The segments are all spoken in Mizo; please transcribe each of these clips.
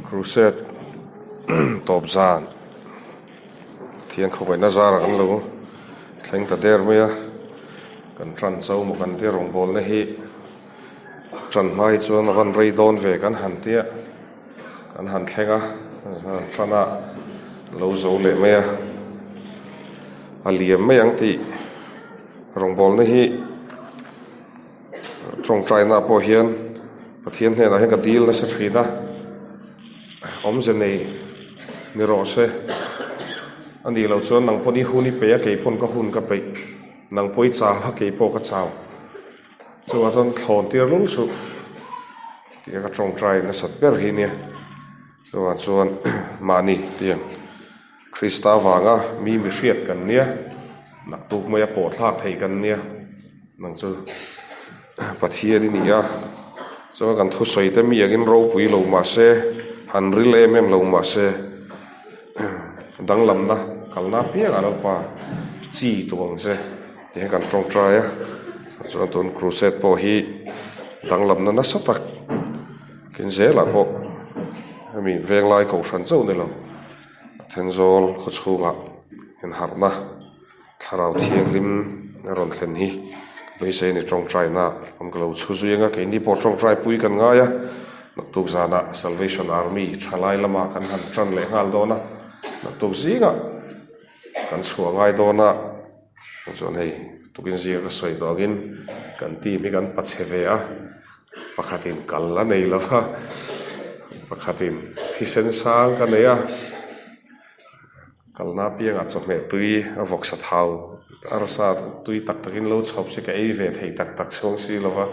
Crusade tawp zan Pathian khawvaihna zarah an lo thleng ta der mai a, kan tan cho maw kan tia rawngbawlna hi tan hma hi chuan a van rei dawn ve kan han tia kan han thleng a tan a lo zo leh mai a a liam mai ang tih rawngbawlna hi. Tawngtaina pawh hian Pathian hnenah hian ka dil nasa thin a, awmze nei ni rawh se. A nih loh chuan nang pawn i hun i peih a, kei pawn ka hun ka peih. Nang pawh i chau a, kei pawh ka chau. Chuvang chuan thlawn tir lul suh tih ka tawngtai nasat ber hi nia. Chuvang chuan mahni tiang Krista vanga mi mihriat kan nia, naktuk maia pawh thlak thei kan nia. Nang chu Pathian i ni a, chuan kan thusawi te mi angin ropui lo mah se, han ril em em lo mah se, danglamna kalna apiangah Lalpa chi tum ang che tih hi kan tawngtai a, chuan tun crusade pawh hi danglamna nasa tak kin zelah pawh hemi venglai kohhran chauh ni lo Thenzawl khawchhungah inharhna. Thlarau Thianghlim a rawn thlen hi ka beisei a ni tawngtaina awm ka lo chhu zui ang a, keini pawh tawngtai pui kan ngai a, naktuk zanah Salvation Army thalai lamah kan han tan leh nghal dawn a, naktuk zingah kan chhuah ngai dawn a, chuan hei tukin zinga ka sawi tawh angin kan team hi kan pachhe ve a, pakhatin kal a nei lo va, pakhatin thisen sang ka nei a. Kalna apiangah chawhmeh tui a vawksa thau arsa tui tak takin lo chhawp se ka ei ve thei tak tak chhuang si lova,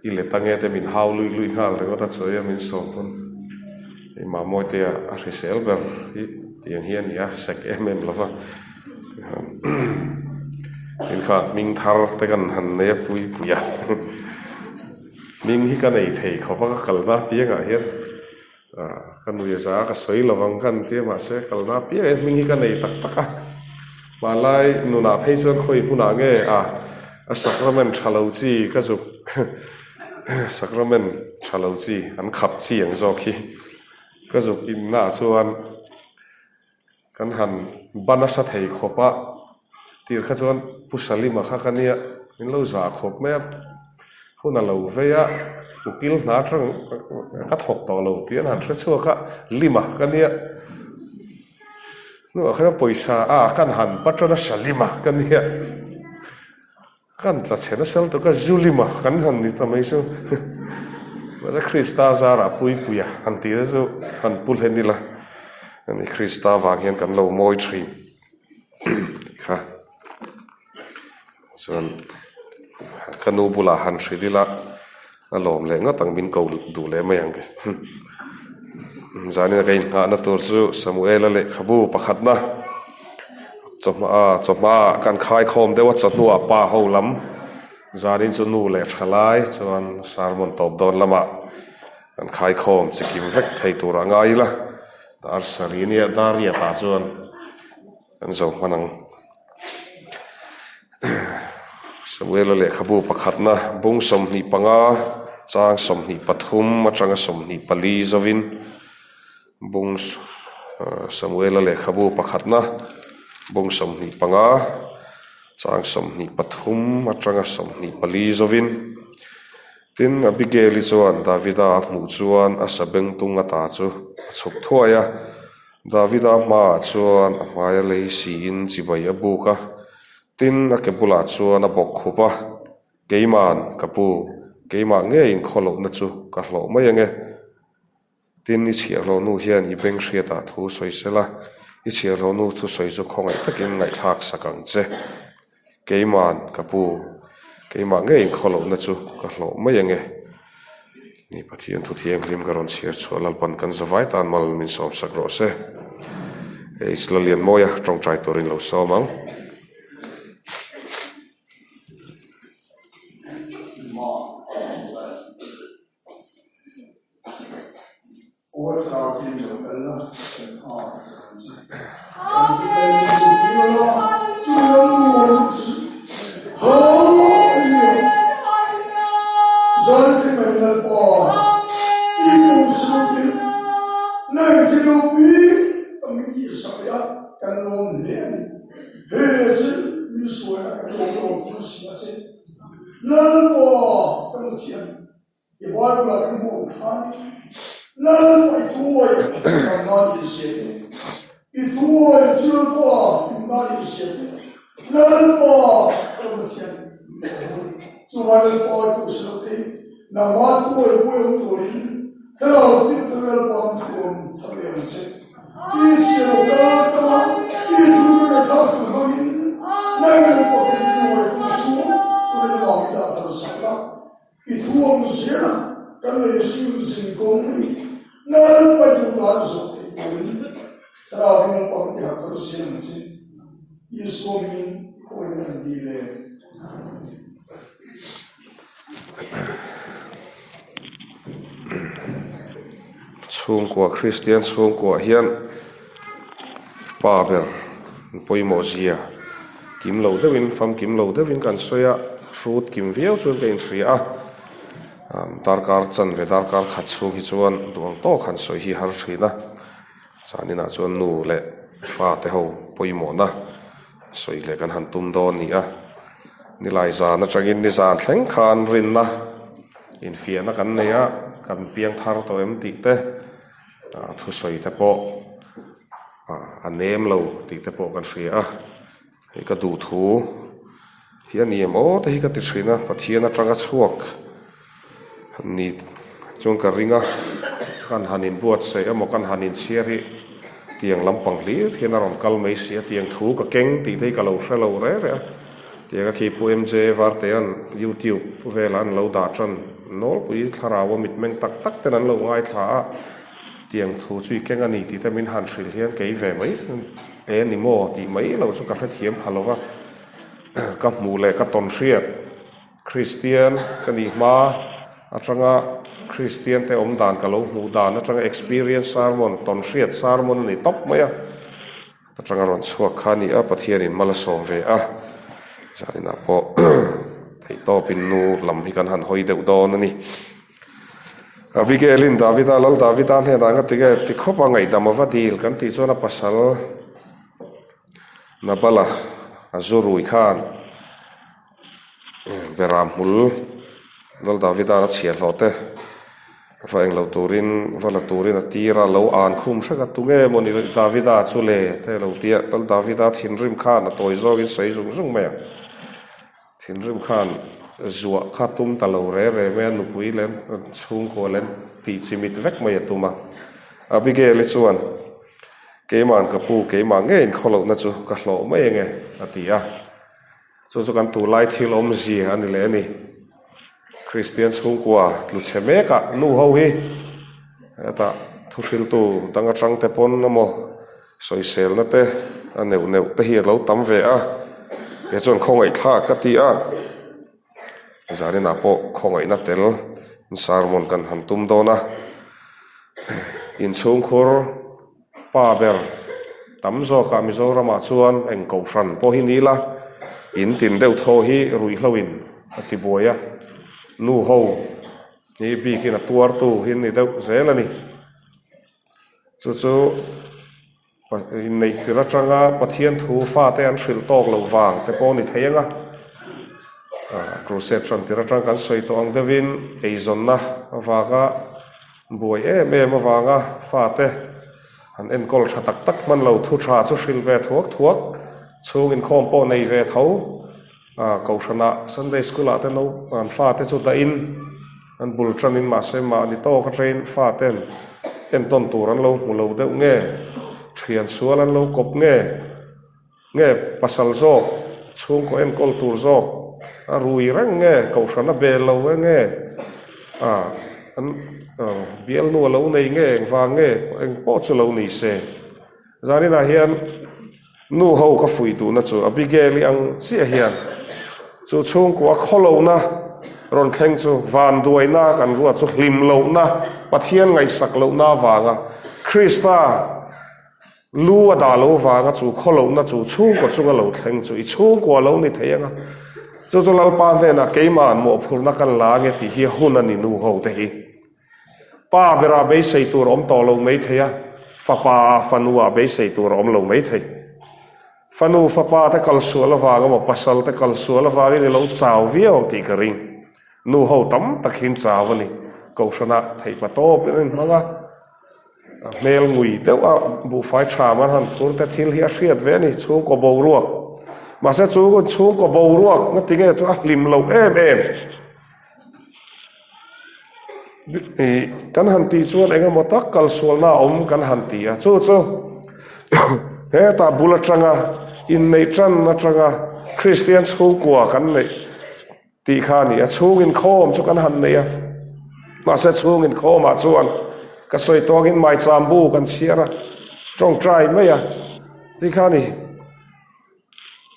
i let ange te min hau luih luih nghal ringawt a chawi a min sawm pawn hei Mamawi te a hrisel ber hi tiang hi a ni a sek em em lova tin kha hming thar te kan han nei a pui pui a hming hi ka nei thei khawp a ka kalna apiangah hian. Ah ka nui za ka sawi lo ang ka ni tia mahse kalna apiang hian hming hi ka nei tak tak a, hmanlai nunah phei chuan khawi hmunah nge ah a sacrament tha lo chi ka zuk sacrament tha lo chi an khap chi ang zawk hi ka zuk innaah chuan kan han ban nasa thei khawp a, tir kha chuan Pu Salima kha ka nia min lo zah khawp mai a, hun a lo vei a, ukil hna atang ka thawk tawh lo tih an han hre chhuak a, Lima ka nia hnuah khan pawisa a kan han patron a Salima ka nia. Kan tla chhe nasa lutuk a, Zulima kan han ni ta mai chu mahse Krista zarah Puipuia han tih te chu han pu hlen ila ani Krista vang hian kan lo mawi thin tih kha chuan ka nu bulah han hrilh ila a lawm leh ngawt ang min ko duh leh mai ang Zanina ka inngahna tur chu Samuela lehkhabu pakhatna chawhma ah chawhma ah kan khaikhawm deuh a chawhnuah pa ho lam zanin chu nu leh tha lai chuan sermon tawp dawn lamah kan khaikhawm chikim vek thei tur a ngai ila dar sarih nia dar riat ah chuan kan zo hman ang. Samuela lehkhabu pakhatna bung 25 chang 23 atanga 24 zovin bung Samuela lehkhabu pakhatna bung 25 chang 23 atanga 24 zovin Tin, Abigail-i chuan Davida a hmuh chuan a sabengtung ata chu a chhuk thuai a. Davida hmaah chuan a hmaia lei siin chibai a buk a, tin, a ke bulah chuan a bawk khup a, Keima'n, ka pu, keimah ngei inkhawlohna chu ka hlawh mai ange. Tin, i chhiahhlawhnu hian i beng hriatah thu sawi sela, i chhiahhlawhnu thusawi chu khawngaih takin ngaihthlak sak ang che. Keima'n, ka pu, keimah ngei inkhawlohna chu ka hlawh mai ange. Ni Pathian thu thianghlim ka rawn chhiar chhuah Lalpan kan zavai tan mal min sawm sak rawh se. H Lalianmawia tawngtai turin lo sawm ang. Aw thlarau thil lo kal la, kan tha a che ang che. Kan pi te chu chu thil la, chu lam nuam chi. Hallelujah! Zan thei mai Lalpa, i kawng silotin. sualna kan lo lo thil si a che. Lalpa ka nu thiam i Bible ah kan hmuh ang khan Lalpa i thuai kan nan in hria te, i thuai chu Lalpa in nan in hria te, Lalpa ka nu thiam chuan Lalpa i thu hre lo te, nangmah thuai buai awm turin thlarau hming Lalpa an thuam thar leh ang che. Chhungkua Kristian chhungkuah hian pa ber pawimawh zia kim lo deuhin famkim lo deuhin kan sawi a, hrut kim viau chuan ka inhria a, darkar chanve darkar khat chhung hi chuan duh ang tawk han sawi hi har thin a, zaninah chuan nu leh fate ho pawimawhna sawi leh kan han tum dawn a ni a, nilai zan atangin nizan thleng khan rinna infiahna kan nei a, kan piang thar tawh em tih te ah thusawi te pawh ah a nem lo tih te pawh kan hria a, hei ka duh thu hi a ni em aw te hi ka ti thin a, Pathian atanga chhuak ni chuan ka ring a, kan han inbuatsaih emaw kan han inchhiar hi tiang lampang hlir hian a rawn kal mai si a, tiang thu ka keng tih te hi ka lo hre lo reh reh a, tiang a khi Pu MJ Vartea'n YouTube velah an lo dah tan nawlpui thlarau a mitmeng tak tak ten an lo ngaithla a, tiang thu chu i keng a ni tih te min han hrilh hian kei ve mai e ni maw tih mai loh chu ka hrethiam pha lo va, ka hmuh leh ka tawn hriat. Kristian ka nih hma atanga Kristian te awm dan ka lo hmuh dan atanga experience sermon, tawn hriat sermon a ni tawp mai a, atanga rawn chhuak kha a ni a, Pathianin mal a sawm ve a, zaninah pawh theihtawpin nu lam hi kan han hawi deuh dawn a ni. Abigail-in Davida, Lal Davida hnenah nga tinge ti khawp a ngaihdam a va dil kan tih chuan a pasal Nabala a zu rui khan Beram hmul Lal Davida'n a chhiah hlawh te va englo turin va la turin a tir a, lo an khum hrek a, tunge maw ni Davida chu le te lo ti a, Lal Davida thinrim khan a tawi zawngin sawi zung zung mai ang. Thinrim khan zuah kha tum ta lo re re mai a, nupui leh chhungkua leh tih chimit vek mai a tum a. Abigail-i chuan, Keima'n ka pu, keimah ngei inkhawlohna chu ka hlawh mai ange, a ti a. Chu chu kan tunlai thil awmzia a ni leh a ni. Kristian chhungkua tlu chhe mekah nu ho hi hetah thuhriltu dang atang te pawn emaw sawiselna te a neuh neuh te hi a lo tam ve a, kei chuan khawngaihthlak ka ti a, zaninah pawh khawngaihna tel sermon kan han tum dawn a, inchhungkhur. Pa ber tam zawkah Mizoramah chuan eng kohhran pawh hi ni la, in tin deuh thaw hi ruihhlo in a ti buai a, nu ho hi bikin a tuartu hi an ni deuh zel a ni. Chu chu inneih tir atanga Pathian thu fate an hrilh tawk loh vang te pawh a ni thei ang a, crusade hran tir atang kan sawi tawh ang deuhin eizawnna avanga Buai em em avanga fate an enkawl tha tak tak hman lo, thu tha chu hrilh ve thuak thuak, chhung inkhawm pawh nei ve tho, ah Kohhranah Sunday School ah te no an fate chu dahin an bul tanin mahse mahni tawk atangin faten entawn tur an lo hmu lo deuh nge, thian sual an lo kawp nge. Nge pasal zawk, chhungkaw enkawl tur zawk a rui reng nge, kohhran a bel lo e nge, ah an bialnu a lo nei nge, engvang nge, eng pawh chu lo ni se. Zaninah hian nu ho ka fuih duhna chu Abigail-i ang chiah hian chu chhungkua khawlohna rawn thleng chu vanduaina kan ruat chu hlim lohna, Pathian ngaihsak lohna avanga Krista, Lu a dah lo vanga chu khawlohna chu chhungkaw chunga lo thleng chu i chhungkua lo ni thei anga, chu chu Lalpa hnenah keima'n mawhphurhna kan la ange tih hi a hun a ni nu ho te hi. Pa berah beisei tur a awm tawh lo mai thei a, fapa ah fanu ah beisei tur a awm lo mai thei. Fanu fapa te kal sual avang emaw pasal te kal sual avangin i lo chau viau ang tih ka ring. Nu ho tam tak hi an chau a ni. Kohhranah theihpa tawp in an inhmang a, a hmel ngui deuh a buhfai tha man han phur te thil hi a hriat ve a ni chhungkaw boruak. Mahse chu chhungkaw boruak na tinge chu a hlim loh em em. Ih kan han tih chuan eng emaw tak kal sualna a awm kan han ti a chu chu hetah bul atanga inneih tan atanga Kristian chhungkua kan neih tih kha a ni a chhung inkhawm chu kan han nei a mahse chhung inkhawmah chuan ka sawi tawngin maicham bu kan chhiar a tawngtai mai a tih kha a ni.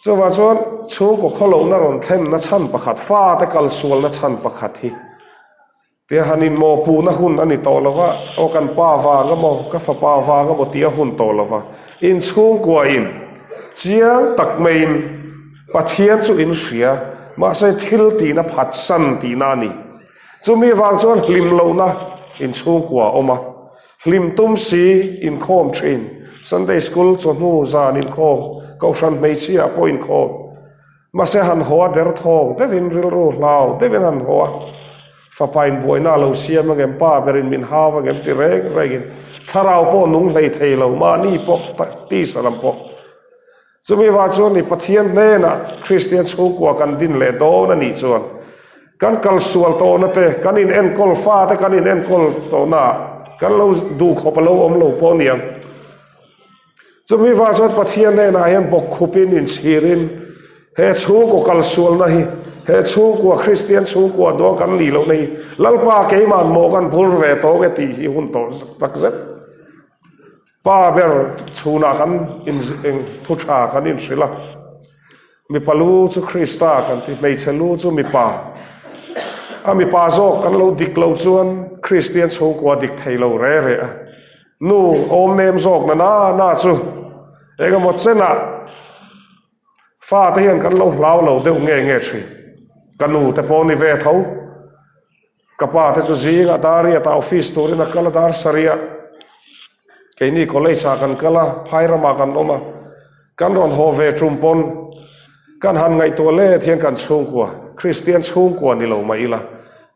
Chuvang chuan chhungkaw khawlohna rawn thlenna chhan pakhat, fate kalsualna chhan pakhat hi tia han inmawhpuhna hun a ni tawh lo va, aw kan pa vang emaw, ka fapa vang emaw tih a hun tawh lo va, inchhungkuain chiang tak maiin Pathian chu in hria, mahse thil tihna phatsan tihna a ni. Chumi vang chuan hlim lohna inchhungkua a awm a. Hlim tum si inkhawm thin, Sunday School chawhnu zan inkhawm, Kohhran hmeichhia pawh inkhawm. Mahse han haw a der thawng deuhin rilru hlau deuhin han haw a, fapa in buaina a lo siam angem, pa berin min hau angem ti reng rengin thlarau pawh nung hlei thei lo, mahni pawh tisa lam pawh. Chumi vang chuan ni Pathian hnenah Kristian chhungkua kan din leh dawn a nih chuan kan kal sual tawhna te, kan in enkawl fa te kan in enkawl tawhna ah kan lo duh khawp a lo awm lo pawh a ni ang. Chumi vang chuan Pathian hnenah hian bawk khupin inchhirin he chhungkaw kal sualna hi, he chhungkua Kristian chhungkua duang kan nih lohna hi Lalpa keimah maw kan phur ve tawng e tih hi hun tawh tak zet. Pa ber chhunah kan in eng thu tha kan inhrilh a, mipa lu chu Krista kan ti, hmeichhe lu chu mipa. A mipa zawk kan lo dik lo chuan Kristian chhungkua dik thei lo re re a. Nu awm nem zawk na na na chu engemaw chenah fate hian kan lo hlau lo deuh nge nge thin. Ka nu te pawh ni ve tho. Ka pa te chu zingah dar riat ah office turin a kal a dar sarih ah keini college ah kan kal a phai ramah kan awm a kan rawn haw ve tum pawn kan han ngaihtuah let hian kan chhungkua Kristian chhungkua ni lo mah ila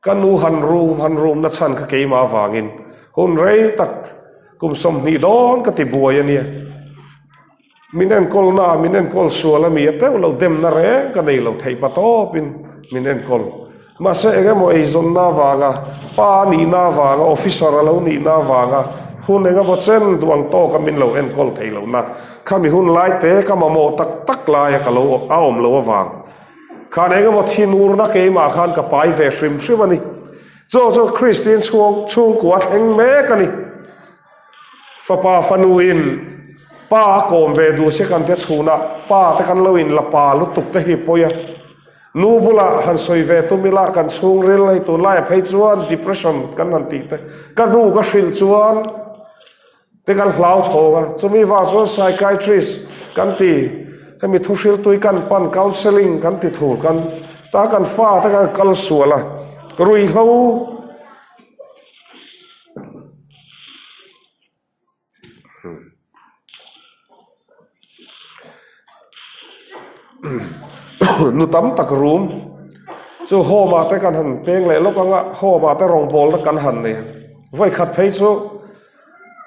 ka nu han rum han rum na chhan kha keimah avangin hun rei tak kum 20 dawn ka ti buai a nia. Min enkawl na, min enkawl sual a mi a teuh lo, demna reng ka nei lo theih pa tawpin min enkawl. Mahse eng emaw eizawnna avanga, pa a nihna avanga, officer a lo nihna avanga hun eng emaw chen duh ang tawka min lo enkawl thei lohna khami hun lai te ka mamawh tak tak laia ka lo a awm loh avang khan eng emaw thinurna keimah khan ka pai ve hrim hrim a ni. Chu chu Kristian chhung chhungkua thleng mek a ni. Fapa fanu in pa a kawm ve duh se kan te chhunah pa te kan lo in la pa lutuk te hi pawi a. Nu bulah han sawi ve tum ila kan chhungril hei tunlai ah phei chuan depression kan han tih te ka nu ka hrilh chuan te kan hlau thawng a. Chumi vang chuan psychiatrist kan ti hemi thuhrilh tui kan pan counselling kan ti thur kan ta kan fa te kan kal sual a ruihhlo Nu tam tak rum chu home ah te kan han peng leh lawk ang a home ah te rawngbawl na kan han nei vawi khat phei chu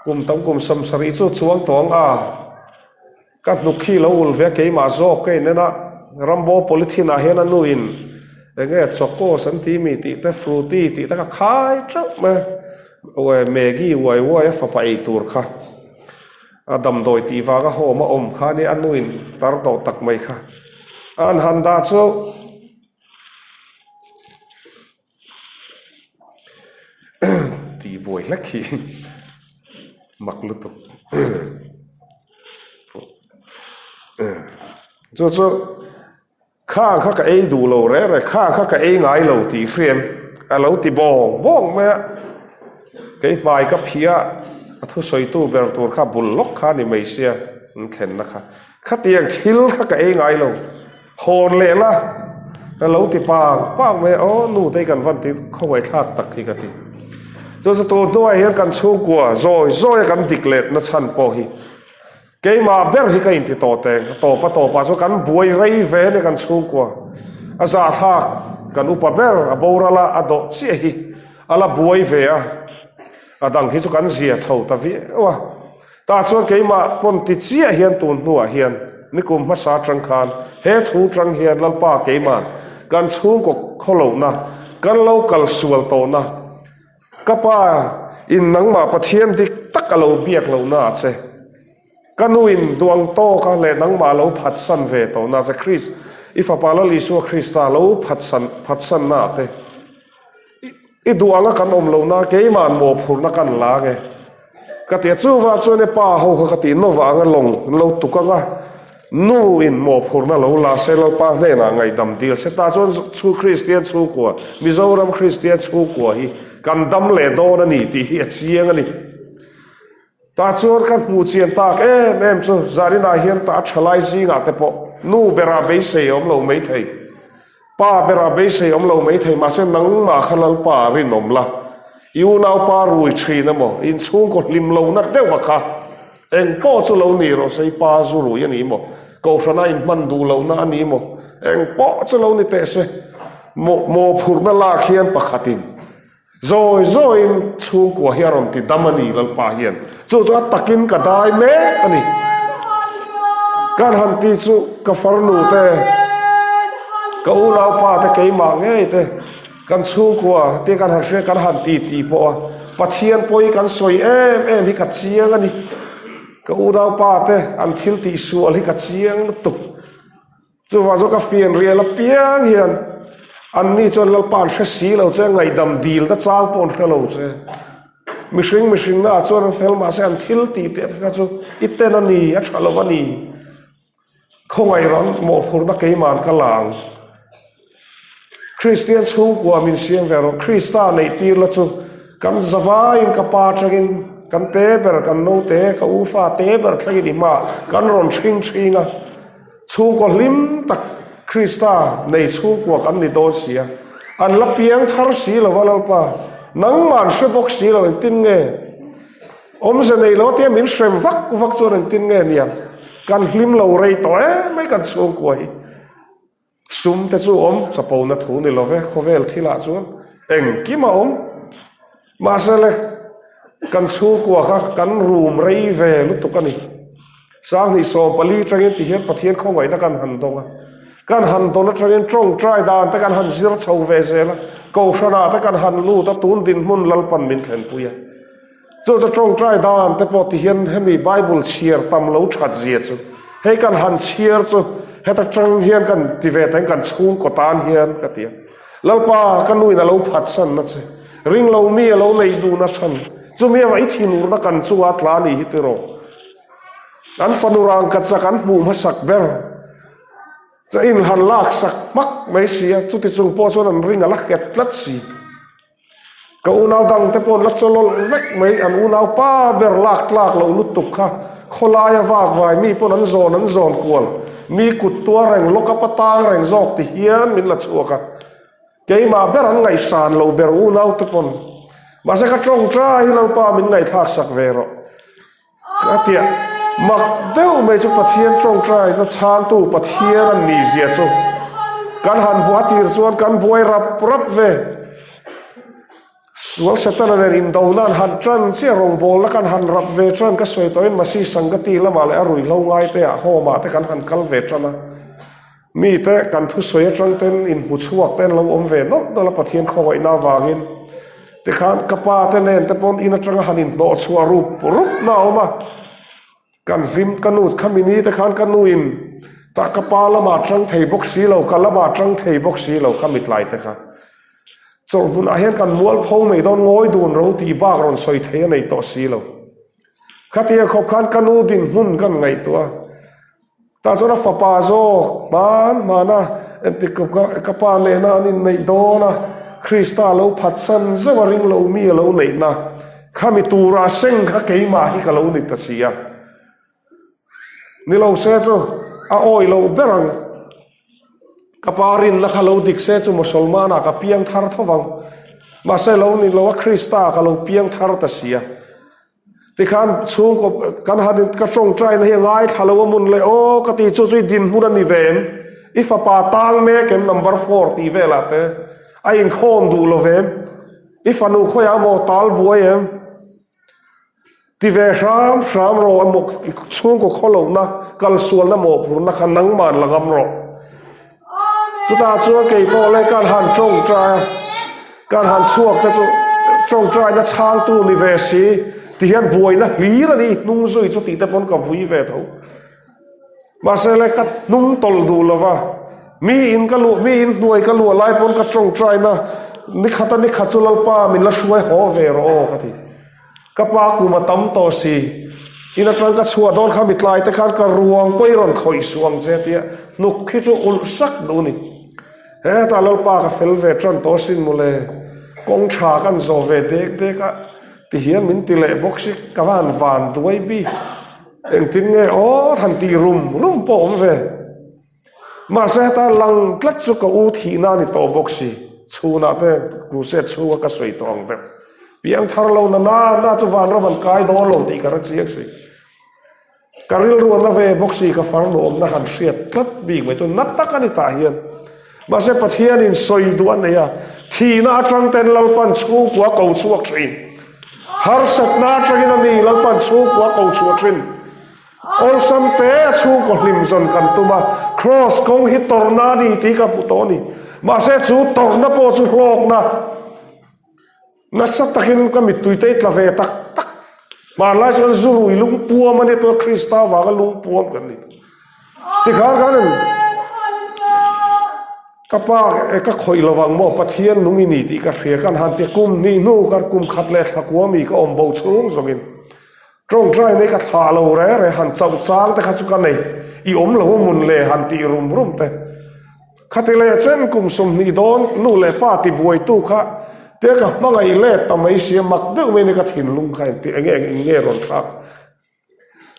kum tam kum 70 chu chuang tawng a. Ka hnuk khi lo ul ve keimah zawk ka in en a, Rambo polythene ah hian a nu in eng nge chocos an ti mi tih te fruity tih te kha khai teuh mai a, uai Maggie uai uai a fapa ei tur kha a damdawi tih vanga home a awm kha a nia a nu in tar tawh tak mai kha an han dah chu. Tih buai hlek hi mak lutuk chu chu kha kha ka ei duh lo reh reh kha kha ka ei ngai lo tih hriam a lo ti bawng bawng mai a kei hmai ka phih a a thusawi tu ber tur kha bul lawk kha a ni mai sia an thlenna kha khatiang thil kha ka ei ngai lo. Hawn leh la, ka lo ti pang pang mai a, aw nu te hi kan van ti khawngaih thlak tak hi ka ti. Chu chu tun hnuaiah hian kan chhungkua zawi zawi a kan dik let na chhan pawh hi. Keimah ber hi ka inti tawh teng. A tawp a tawpah chuan kan buai rei ve a ni kan chhungkua. A zahthlak kan upa ber a boral a, a dawh chiah hi a la buai ve a. A dang hi chu kan zia chho ta viau a. Tah chuan keimah pawn ti chiah hian tun hnuah hian nikum hmasa atang khan he thu tang hian Lalpa keimah kan chhungkaw khawlohna kan lo kal sual tawhna Ka pa in nangmah Pathian dik tak a lo biak lo na che. Ka nu in duang tawk a leh nangmah lo phatsan ve tawh na che. Kris, i fapa Lal Isua Krista lo phatsan phatsan na te. I duang a kan awm lo na keimah mawhphurhna kan la nge. Ka ti a, chuvang chuan e pa ho kha ka tih nawh anga lawng an lo tuk ang a, nu in mawhphurhna lo la se Lalpa hnenah ngaihdam dil se ta chuan chhu Kristian chhungkua, Mizoram Kristian chhungkua hi kan dam leh dawn a ni tih hi a chiang a ni. Tah chuan ka hmuh chian tak em em chu zaninah hian tah a thalai zingah te pawh nu berah beisei a awm lo maithei. Pa berah beisei awm lo maithei mahse nangmah kha Lalpa a rinawm la, i unaupa rui thin emaw, inchhungkaw hlim lohna deuha kha eng pawh chu lo ni rawh se, i pa zu rui a ni maw, kohhrana inhman duh lohna a ni maw, eng pawh chu lo ni teh se, mawhphurhna lak hian pakhatin Zawi zawiin chhungkua hi a rawn ti dam a ni Lalpa hian. Chu chu a takin ka dai mek a ni. Kan han ti chu ka farnu te, ka unaupa te keimah ngei te kan chhungkua te kan han hria kan han ti ti pawh a Pathian pawi kan sawi em em hi ka chiang a ni. Ka unaupa te an thil tihsual hi ka chiang lutuk. Chuvang chuan ka fian rial apiang hian anni chuan Lalpa an hre si lo che, ngaihdam dilna chang pawh an hre lo che. Mihring mihringna ah chuan an fel mahse an thil tih teh te kha chu i ten a ni, a tha lo a ni. Khawngaih ram mawhphurhna keima'n ka la ang. Kristian chhungkua min siam ve rawh. Krista neih tir la chu kan zavaiin ka pa atangin kan te ber, kan naute, ka u fa te ber thlengin i hmaah kan rawn hring hring a. Chhungkaw hlim tak Krista nei chhungkua kan ni dawn si a, an la piang thar si lo va Lalpa, nangmah an hre bawk si lo engtin nge awmze nei lo tia min hrem vak vak chuan engtin nge niang kan hlim lo rei tawh em mai kan chhungkua hi. Sum te chu awm chapona thu ni lo ve khawvel thilah chuan engkim a awm. Mahse le, kan chhungkua kha kan rum rei ve lutuk a ni. Sanghnih 14 atangin ti hian Pathian khawngaihna kan han dawng a. Kan han dawn atangin tawngtai dan te kan han zir chho ve zel a, Kohhranah te kan han lut a, tun dinhmun Lalpan min thlenpui a. Chu chu tawngtai dan te pawh ti hian hemi Bible chhiar tam lo that zia chu hei kan han chhiar chu heta tang hian kan ti ve teng kan chhungkaw tan hian ka ti a. Lalpa ka nuin a lo phatsan na che. Ring lo mi a lo neih duh na chhan. Chumi avah i thinurna kan chunga tla ni hi tiraw. An fanu rangkachak an hmuh hmasak ber. Chu in han lak sak hmak mai si a, chuti chung pawh chuan an ring a la nghet tlat si. Ka unau dang te pawh an la chawlawlh vek mai, an unau pa ber lak tlak loh lutuk kha khawlaia vak vai mi pawn an zawn an zawn kual, mi kut tuar reng lawk a patang reng zawk ti hian min la chhuak a. Keimah ber an ngaihsan lo ber unau te pawn. Mahse ka tawngtai hi Lalpa min ngaihthlak sak ve rawh. Ka tia mak deuh mai chu Pathian tawngtai na chhangtu Pathian an nih zia chu kan han buah tir chuan kan buai rap rap ve. Sual Setana nen indona an han tan chiah rawngbawlna kan han rap ve tan ka sawi tawhin Masi Sangati lamah leh a ruihhlo ngaite ah home ah te kan han kal ve tan a. Mite kan thusawi atang ten inhmu chhuak te an lo awm ve nawlh nawlh a Pathian khawngaihna avangin tikhan ka pa te nen te pawn in atanga han inhnawh chhuah rup rup na a awm a, kan hlim ka nu khami ni te khan ka nu in tah ka pa lamah tang thei bawk si lo ka lamah tang thei bawk si lo kha mitlai te kha chawlh hmunah hian kan mualpho mai dawn ngawi dun ro tih bak rawn sawi thei a nei tawh si lo khatia khawp khan ka nu dinhmun kan ngaihtuah a. Tah chuan a fapa zawk hman hman a, engtik ka pa nena an inneih dawn a, Krista lo phatsan zeuh a ring lo mi a lo neihna, khami tura seng kha keimah hi ka lo ni ta si a. Ni lo se chu a awih loh ber ang. Ka pa rinna kha lo dik se chu Musalmanah ka piang thar tho vang. Mahse lo ni lo a Krista ka lo piang thar ta si a. Tikhan chhungkaw kan han in ka tawngtaina hi a ngaithla lo a mun le aw ka ti chu chu i dinhmun a ni ve em? I fapa tang mek em number four tih velah te a inkhawm duh lo ve em? I fanu khawiah maw tal buai em? Ti ve hram hram rawh a maw chhungkaw khawlohna kalsualna mawhphurhna kha nangman la ngam rawh. Chutah chuan kei pawh le kan han tawngtai a, kan han chhuak te chu tawngtaina chhangtu ni ve si ti hian buaina hlir a ni hnung zui chu tih te pawn ka vui ve tho. Mahse le ka hnung tawlh duh lo va, mi in ka luh mi in hnuai ka luah lai pawn ka tawngtaina ni khata ni khat chu Lalpa min la hruai haw ve rawh aw ka ti. Ka pa kum a tam tawh si, in atang ka chhuah dawn kha mitlai te khan ka ruang pawh i rawn khawih suh ang che tia hnuk hi chu ulh sak duh ni. Hetah Lalpa ka fel ve tan tawh sin mawle, kawng tha kan zawh ve dek dek a ti hian min ti leh bawk si, ka va han van duai bik. Engtin nge aw han tih rum rum pawh awm ve. Mahse heta lang tlat chu ka u thihna a ni tawh bawk si, chhunah te crusade chhunga ka sawi tawh ang deuh. Piang thar lo na na na chu vanram an kai dawn lo tih ka hre chiang si. Ka rilru a na ve bawk si, ka farnu awmna han hriat tlat bik mai chu na tak a ni tah hian. Mahse Pathianin sawi duh a nei a, thihna atang ten Lalpan chhungkua ko chhuak thin. Harsatna atangin a ni Lalpan chhungkua ko chhuah thin. Awlsam te a chhungkaw hlim zawn kan tum a, Kraws kawng hi tawrhna a ni tih ka hmu tawh a ni. Mahse chu tawrhna pawh chu hlawkna nasa takin ka mittui te i tla ve tak tak. Hmanlai chuan zu rui lungpuam a nia tuna Krista vanga lungpuam kan ni. Tikhan khan ka pa ka khawih lo vang maw Pathian nung i ni tih ka hria kan han ti a, kum hnih hnu kar kum khat leh thla kua mi ka awm bo chhung zawngin Tawngtai nei ka thlah lo re re han chauh chang te kha chu ka nei, i awm lo mun le han tih rum rum te. Khati leh chen kum 20 dawn nu leh pa ti buaitu kha tia ka hmangaih let ta mai sia mak deuh mai ni ka thinlung kha engti enge eng eng nge rawn thlak.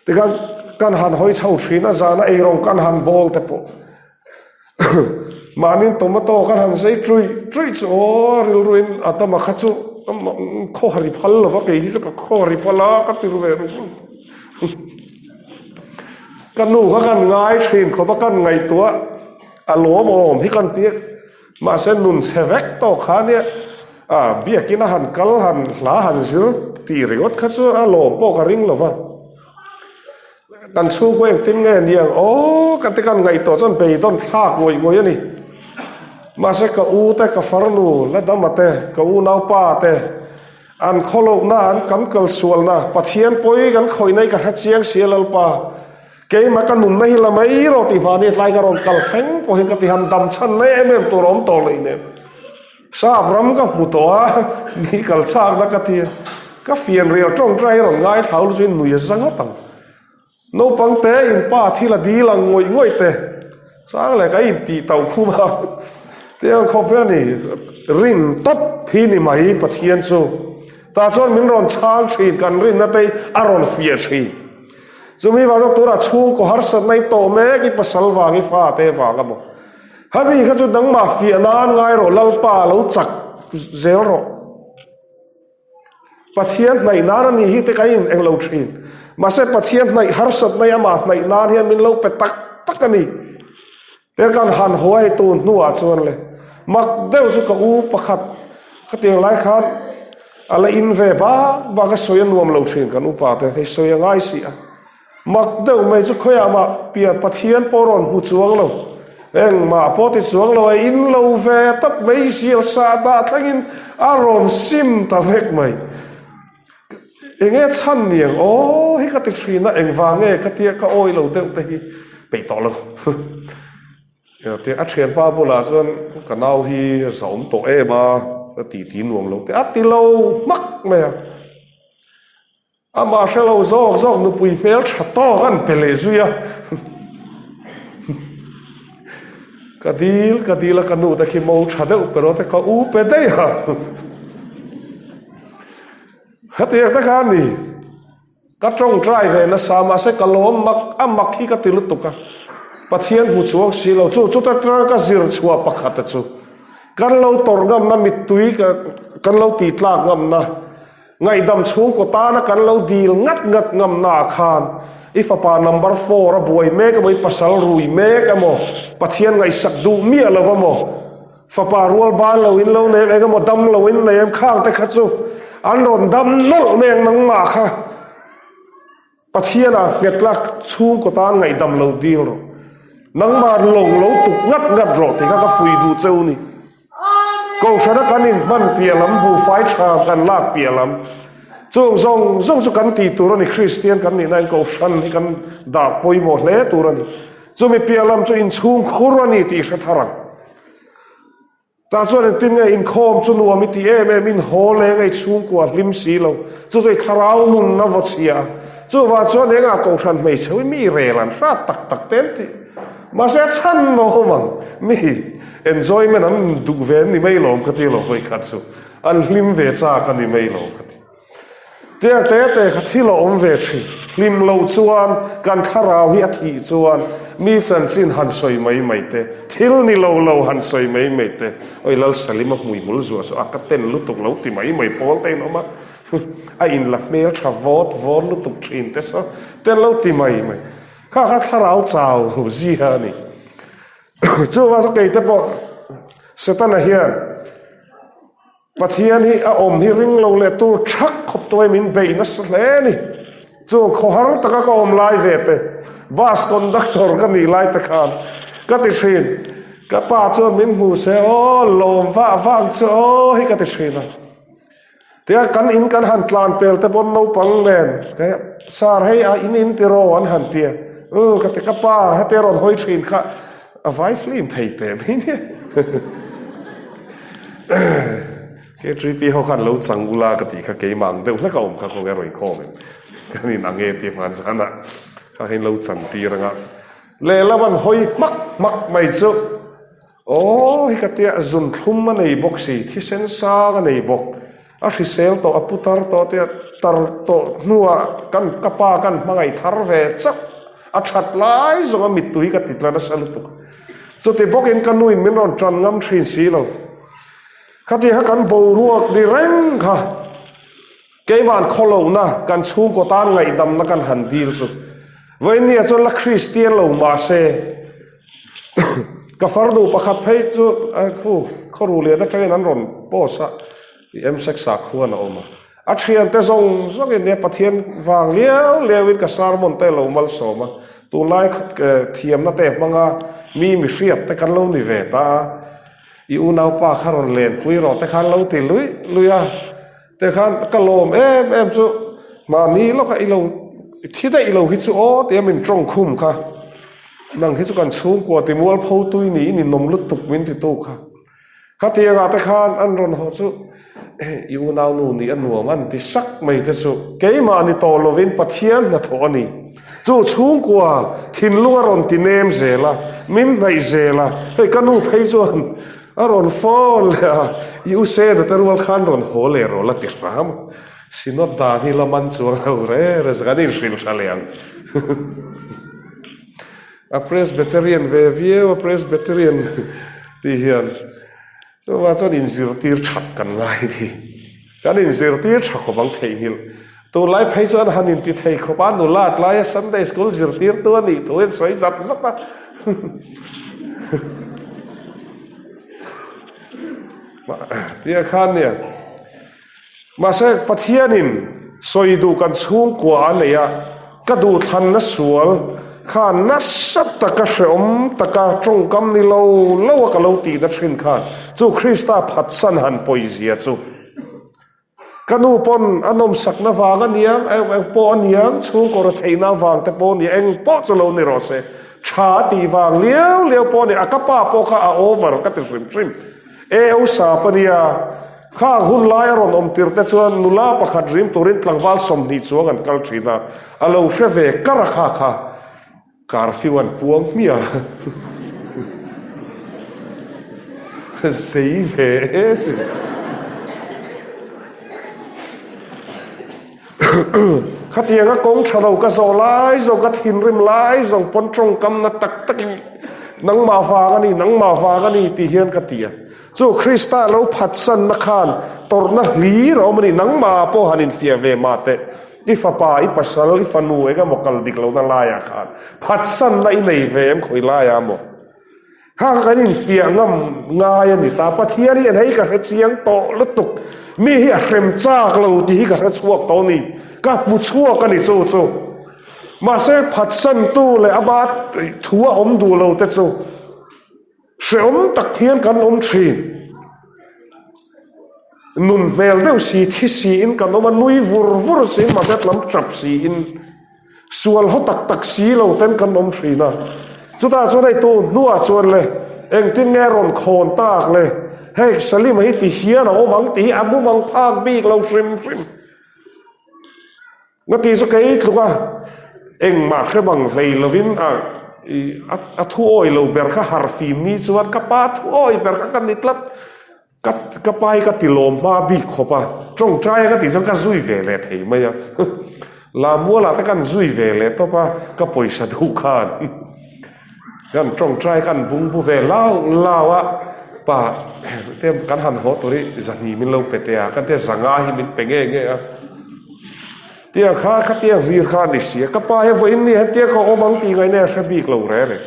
Tikhan kan han hawi chho thin a zana eirawng kan han bawl te pawh. Mahni tomato kan han zei ṭuih ṭuih chu aw rilruin a tama kha chu khaw hari phal lo va kei hi chu ka khaw hari phal a ka ti ru ve ru ka nu kha kan ngai ṭhin khawp a kan ngaihtuah a lawm awm hi kan ti a mahse nun chhe vek tawh kha nia a biakin a han kal han hla han zir tih ringawt kha chu a lawm pawh ka ring lo va. Kan chhungkaw engtin nge ni ang aw ka ti kan ngaihtuah chuan beidawn thlak ngawih ngawih a ni. Mahse ka u te ka farnu la dama te ka unaupa te an khawlohna an kan kalsualna Pathian pawi kan khawihna hi ka hre chiang si a Lalpa keimah ka nunna hi la mai rawh tih mahni tlai ka rawn kal thleng pawh hian ka ti han dam chhan na em em tur a awm tawh leh nen. Sap ram ka hmu tawh a, mi kal chakna ka ti a, ka fianrial tawngtai hi rawn ngaithla ul chuin nui a za ngawt ang. Naupang te in pa thil a dil ang ngawih ngawih te, chang leh ka intih tauh khum a, tiang khawp hi a ni, rin tawp hi ni mai Pathian chu. Tah chuan min rawn chhang thin, kan rinna te hi a rawn fiah thin. Chumi vang chuan tunah chhungkaw harsatna i tawh mek, i pasal vang, i fate vang a maw. Hemi kha chu nangmah fiah nan ngai rawh, Lalpa lo chak zel rawh. Pathian hnaih nan a ni hi te ka in eng lo thin. Mahse Pathian hnaih harsat mai amah hnaih nan hian min lo pe tak tak a ni. Te kan han haw a hei tun hnuah chuan le mak deuh chu ka u pakhat khatiang lai khan a la in ve bak bak a sawi a nuam lo thin kan upa te hei sawi a ngai si a. Mak deuh mai chu khawiah mah pian Pathian pawh rawn hmu chuang lo, engmah pawh ti chuang lo, a in lo ve tawp mai, zial sah dah thlengin a rawn sim ta vek mai. Enge chhan ni ang aw hi ka ti thin a, engvang nge ka tia ka awi lo deuh te hi peih tawh lo. A thianpa bulah chuan ka nau hi a zahawm tawh em a, ka ti ti nuam lo te a ti lo hmak mai a. Amah hre lo zawk zawk nupui hmel tha tawk an pe leh zui a. Ka dil ka dil a ka nu te khi mo tha deuh pe rawh te ka u pe daih a. Hetiang te kha a ni. Ka tawngtai ve nasa mahse ka lawm mak a mak hi ka ti lutuk a. Pathian hmu chuang si lo chu chuta tanga ka zir chhuah pakhat a chu. Kan lo tawrh ngamna mittui kan lo tih tlak ngamna. Ngaihdam chhungkaw tana kan lo dil ngat ngat ngamnaah khan i fapa number four a buai mek emaw, i pasal rui mek emaw, Pathian ngaihsak duh miah lo emaw, fapa rual ban lo in lo nei em, eng emaw dam lo in nei em, khang te kha chu an rawn dam nawlh mai ang nangmah kha. Pathianah nghet la chhungkaw tan ngaihdam lo dil rawh. Nangmah lawng lo tuk ngat ngat rawh tih kha ka fui duh cheu ni. Kohhrana kan inhman piah lam, buhfai tha kan lak piah lam, chung zawng zawng chu kan tih tur a ni. Kristian kan nih nain kohhran hi kan dah pawimawh hle tur a ni. Chumi piah lam chu inchhung khur a ni tih hre thar ang. Tah chuan engtin nge inkhawm chu nuam i ti em em, in haw leng a i chhungkua hlim si lo, chu chu i thlarau nun a vaw chhia a. Chuvang chuan engah kohhran hmeichhe hi mi rel an hrat tak tak te an ti. Mahse a chhan awm ang, mi enjoyment an duh ve an ni mai lawm ka ti lo vawikhat chu, an hlim ve chak a ni mai lawm ka ti. Tiang te te kha thil a awm ve thin. Hlim loh chuan kan thlarau hi a thih chuan mi chanchin han sawi mai mai te, thil ni lo lo han sawi mai mai te, Oi Lalsalima hmui hmul zuah chu a ka ten lutuk lo ti mai mai pawl te in awm a, a inla hmel tha vawt vawt lutuk thin te saw ten lo ti mai mai. Kha kha thlarau chau zia a ni. Chuvang chu keite pawh Setana hian. Pathian hi a awm hi ring lo leh tur thak khawp tuai min bei nasa hle a ni. Chung khawhar taka ka awm lai ve te, bus conductor ka nih lai te khan ka ti thin. Ka pa chuan min hmu se aw lawm vah vang chu aw hi ka ti thin a. Tia kan in kan han tlan pel te pawn naupang nen sir hei a in in tiraw an han tia. Umm ka ti ka pa hetia rawn hawi thin kha A vai film thei teh mai nia. K3P ho khan lo chang ula ka tih kha keimah ang deuh hlek a awm kha khawnge rawn inkhawm em. Kan in ang e tih hman zan ah kha khin lo chan tir anga. Lehlam an hawi hmak hmak mai chu aw hi ka tia zun thlum a nei bawk si, thisen sang a nei bawk. A hrisel tawh a putar tawh tia tar tawh hnuah kan ka pa kan hmangaih thar ve chauh a that lai zawng a mittui ka ti tla nasa lutuk. Chuti bawkin ka nuin min rawn tan ngam thin si lo. Khati kha kan boruak ni reng kha keiman khawlohna kan chhungkaw tan ngaihdamna kan han dil chu vawinia chuan la Kristian lo mahse Ka farnu pakhat phei chu khu khawru lian atangin an rawn post a, i MSEC sakhuan a awm a. A thiante zawng zawngin nia Pathian vang liau liauin ka sermon te lo malsawm a, tunlai thiamna te hmanga mi mihriat te kan lo ni ve ta a, i unaupa kha rawn lenpui rawh te khan lo ti luih luih a. Te khan ka lawm em em chu mahni lawka i lo thi daih lo hi chu aw tia min tawng khum kha nang hi chu kan chhungkua ti mualpho tui niin i nawm lutuk min ti tu kha khatiangah te khan an rawn haw chu i unau nu nih a nuam an ti sak mai te chu keimah ni tawh lovin Pathian hnathawh a ni chu chhungkua thinlung a rawn ti nem zel a min hnaih zel a hei ka nu phei chuan A rawn phone leh a, i u Sena te rual khan rawn haw leh rawh la ti hram a. Synod dan hi la man chuang lo re re zak an inhrilh tha leh ang. A Presbyterian ve viau a Presbyterian tih hian chuvang chuan inzirtir that kan ngai ni. Kan inzirtir tha khawp ang theihnghilh. Tunlai phei chuan han inti thei khawp a, nula tlaia Sunday school zirtirtu a nih thu in sawi zat zat a. Tia khan nia. Mahse Pathianin sawi duh kan chhungkua a nei a, ka duhthlanna sual khan nasa taka hrehawm taka tawngkam ni lo lo a ka lo tihna thin khan chu Krista phatsan han pawizia chu Ka nu pawn a nawmsakna vang a niang, eng pawh a niang, chhungkaw ra theihna vang te pawh a ni, eng pawh chu lo ni rawh se. Tha a tih vang liau liau pawh a ni, a ka pa pawh kha a over ka ti hrim hrim. AO sap a nia, khang hun lai a rawn awm tir te chuan nula pakhat rim turin tlangval 20 chuang an kal thin a, a lo hre ve kar a kha kha. Curfew an puang hmiah a, zei ve e si. Khatianga kawng tha lo ka zawh lai zawng, ka thinrim lai zawng pawn tawngkamna tak takin. Nangmah vang a ni, nangmah vang a ni tih hian ka ti a. Chu Krista lo phatsanna khan tawrhna hlir a awm a ni, nangmah pawh han infiah ve mah teh. I fapa, i pasal, i fanu eng emaw kal dik lohna laiah khan phatsanna i nei ve em khawi laiah maw? Kha kha kan infiah ngam ngai a ni ta. Pathian hian hei ka hre chiang tawh lutuk, mi hi a hrem chak lo tih hi ka hre chhuak tawh a ni, ka hmu chhuak a ni chu chu. Mahse phatsantu leh ama thu a awm duh lo te chu Hreawm tak hian kan awm thin. Nun hmel deuh si, thi siin kan awm a, nui vur vur siin mahse tlam tap siin sual haw tak tak si lo ten kan awm thin a. Chutah chuan hei tu hnuah chuan le engtin nge rawn khawn tak le, hei Salima hi ti hian a awm ang tih hi a mumang phak bik lo hrim hrim. Nga ti chu kei tluk a, engmah hre bang hlei lovin a a thu awi lo ber kha har fim ni chuan ka pa thu awi ber kha ka ni tlat, ka ka pa hi ka ti lawm hma bik khawp a, tawngtai a ka tih chuan ka zui ve leh thei mai a, Lamualah te kan zui ve leh tawp a, ka pawisa duh khan kan tawngtai kan bungbu ve lau lau a, pa te kan han haw tur hi zahnih min lo pe teh a, kan tia zanga hi min pe nge nge a. Tiang kha khatiang hlir kha a ni si a, ka pa hi vawiin ni hetiang ka awm ang tih ngaihna a hre bik lo reng reng.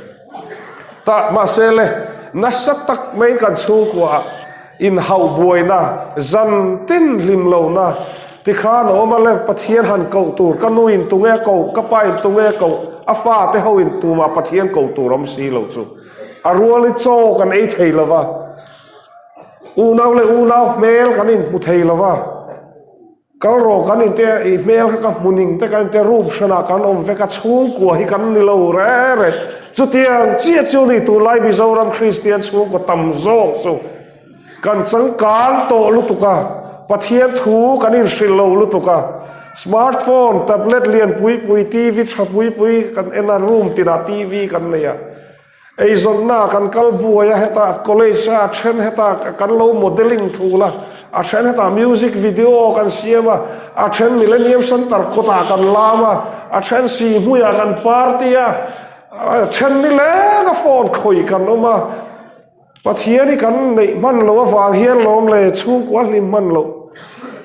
Tah mahse le, nasa tak maiin kan chhungkuaah inhauh buaina, zan tin hlim lohna tikhan a awm a le, Pathian han koh tur, ka nu in tunge a koh, ka pa in tunge a koh, a fate ho in tumah Pathian koh tur awm si lo chu. A rual i chaw kan ei thei lo va, unau leh unau hmel kan inhmu thei lo va. Kal rawh kan inte i hmel kha ka hmu ning te kan inte room hranah kan awm vek a chhungkua hi kan ni lo re re. Chutiang chiah chu ni tunlai Mizoram Kristian chhungkaw tam zawk chu kan changkang tawh lutuk a, Pathian thu kan inhrilh lo lutuk a, smartphone, tablet lian pui pui, TV tha pui pui kan en a, room tinah TV kan nei a. Eizawnna kan kal buai a, hetah college a then hetah kan lo modelling thul a, a then hetah music video kan siam a, a then Millennium Centre kawtah kan lam a, a then Sihhmuiah kan party a, a then nileng a phone khawih kan awm a. Pathian hi kan neih hman loh avang hian lawm le chhungkua hlim hman loh.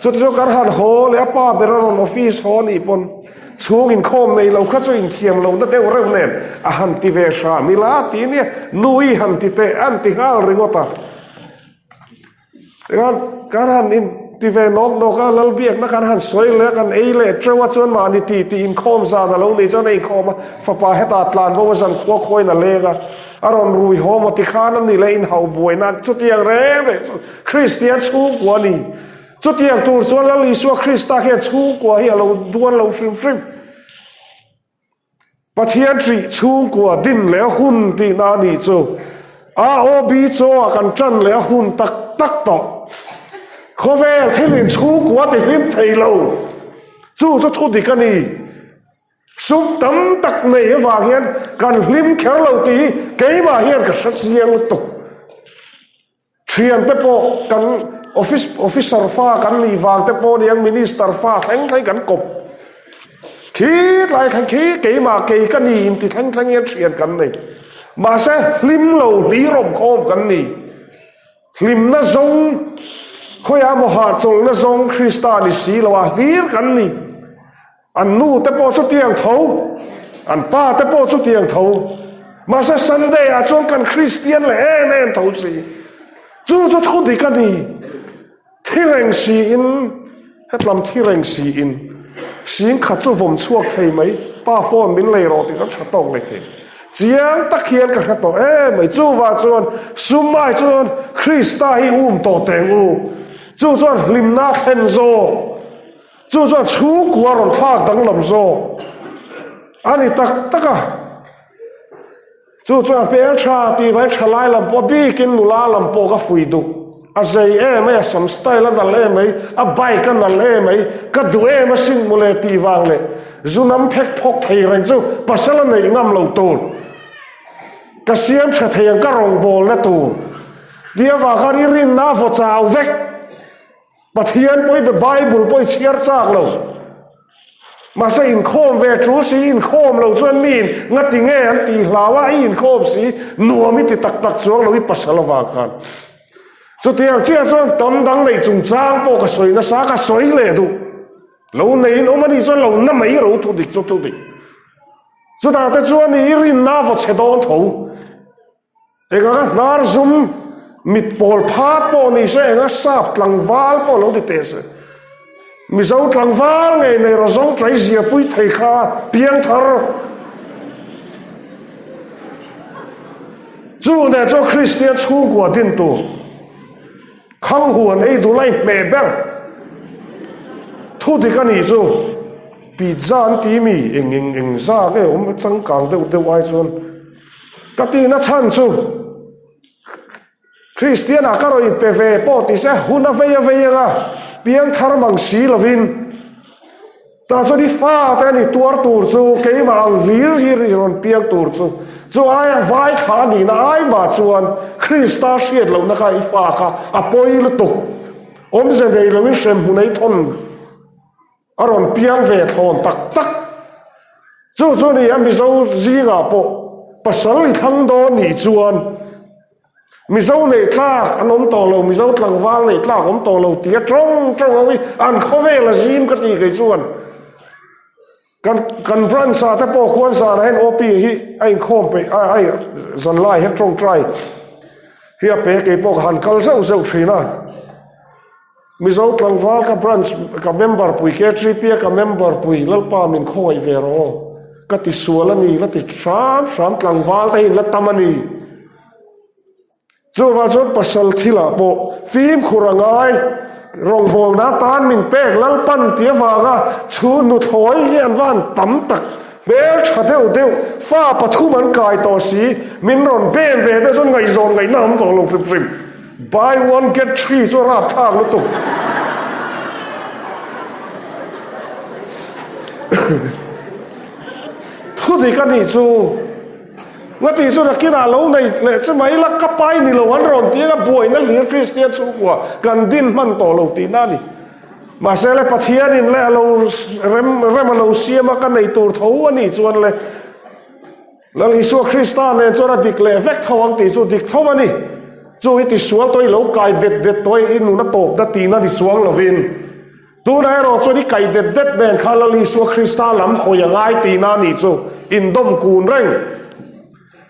Chuti chu kan han haw leh a pa ber a rawn office haw anih pawn chhung inkhawm nei lo kha chu inthiam lohna deuh reuh nen a han ti ve hram ila tih nia nui han ti teh an ti nghal ringawt a. Tikhan kan han in ti ve nawk nawk a, Lalbiakna kan han sawi leh a, kan ei leh teuh a, chuan mahni ti tih inkhawm zan a lo nih chuan a inkhawm a, fapa hetah tlan bo a zan khua khuain a leng a, a rawn rui haw maw tikhan a ni leh inhauh buaina chutiang reng reng chu Kristian chhungkua a ni. Chutiang tur chuan Lal Isua Krista hian chhungkua hi a lo duan lo hrim hrim. Pathian hrih chhungkua din leh a hun tihna a nih chu. AOB chaw-ah kan ṭan leh a hun tak tak tawh. Khawvel thil in chhungkua ti hlim thei lo. Chu chu thu dik a ni. Sum tam tak nei avang hian kan hlim kher lo tih hi keimah hian ka hre chiang lutuk. Thiante pawh kan office officer fa kan nih vang te pawh aniang minister fa thleng thleng kan kawp khi tlai thleng khi keimah kei ka ni inti thleng thleng hian thian kan nei mahse hlim lo hlirawm khawm kan ni hlimna zawng khawiah maw hahchawlhna zawng Krista ni si lo a hlir kan ni. An nu te pawh chutiang tho, an pa te pawh chutiang tho. Mahse Sunday ah chuan kan Kristian leh em em tho si. Chu chu thu dik a ni. Thi reng si in, hetlam thi reng si in, sing khat chu vawm chhuak thei mai, pa phone min lei rawh tih kan tha tawk leh thei. Chiang tak hian ka hre tawh em mai. Chuvah chuan sum ai chuan Krista hi um tawh teng u. Chu chuan hlimna thlen zawk. Chu chuan chhungkua rawn thlak danglam zawk a ni tak tak a. Chu chuan hmel tha tih vai tha lai lam pawh bikin nula lam pawh ka fui duh. A zei em mai, a sam style a nalh em mai, a bike a nalh em mai, ka duh em asin mawle tih vang leh zu nam phek phawk thei reng chu pasal a neih ngam lo tur. Ka siam tha thei ang ka rawngbawlna tur. Tih avang khan i rinna a vaw chau vek. Pathian pawh i be Bible pawh i chhiar chak lo. Mahse inkhawm ve tul si, inkhawm lo chuan miin ngati nge an tih hlau a, i inkhawm si, nuam i ti tak tak chuang lo i pasal avang khan. Chutiang chiah chuan tam dang neih chungchang pawh ka sawi nasa, ka sawi leh duh. Lo neiin awm a nih chuan lo na mai ro thu dik chu thu dik. Chutah te chuan i rinna vaw chhe dawn tho. Enga hnar zum mit pawl phat pawh ni se, enga sap tlangval pawh lo ti teh se. Mizo tlangval ngei nei rawh zo tlai zia pui thei kha piang thar. Chu nen chuan Kristian chhungkua din tur khang huan ei duh lai hmeh ber thu dik a nih chu pizza an ti mi eng eng eng za nge awm changkang deuh deuh ai chuan ka tihna chhan chu Kristian ah ka rawn inpe ve pawh ti se hun a vei a vei anga piang thar mang si lovin tah chuan i fate a ni tuar tur chu keimah ang hlir hi i rawn piang tur chu chu aia vai thla a nihna ai mah chuan Krista hriat lohna kha i fa kha a pawi lutuk awmze nei loin hremhmun ei thawn A rawn piang ve thlawn tak tak. Chu chu ni a Mizo zingah pawh pasal i thlang dawn nih chuan Mizo neih tlak an awm tawh lo, Mizo tlangval neih tlak awm tawh lo tia tawng tawng ho hi an khawvel a zim ka ti kei chuan. Kan kan branch ah te pawh khuan zanah hian OP hi a inkhawm peih a a zanlai hian tawngtai hi a pe kei pawh ka han kal zeuh zeuh thin a. Mizo tlangval ka branch ka member pui KTP a ka member pui Lalpa min khawngaih ve rawh aw ka ti sual a ni la ti hram hram tlangval te hi in la tam a ni chuvang chuan pasal thilah pawh fimkhur a ngai rawngbawlna atan min pek Lalpan ti avanga chhun nuthlawi hi an va han tam tak hmel tha deuh deuh fa pathum an kai tawh si min rawn bem ve deuh chuan ngaihzawn ngaihna awm tawh lo hrim hrim. Buy one get three chu a rapthlak lutuk. Thudik a nih chu. Ngati chu nakinah lo nei leh che mai ila ka pai ni lo an rawn ti anga buaina hlir Kristian chhungkua kan din hman tawh lo tihna a ni. Mahse le Pathianin le a lo rem rem a lo siam a ka nei tur tho a nih chuan le Lal Isua Krista nen chuan a dik leh vek tho ang tih chu dik tho a ni. Chu hi tisual tawh i lo kai det det tawh i nun a tawpna tihna ni chuang lovin, tunah erawh chuan i kai det det nen khan Lal Isua Krista lam hawi a ngai tihna a nih chu indawm kun reng.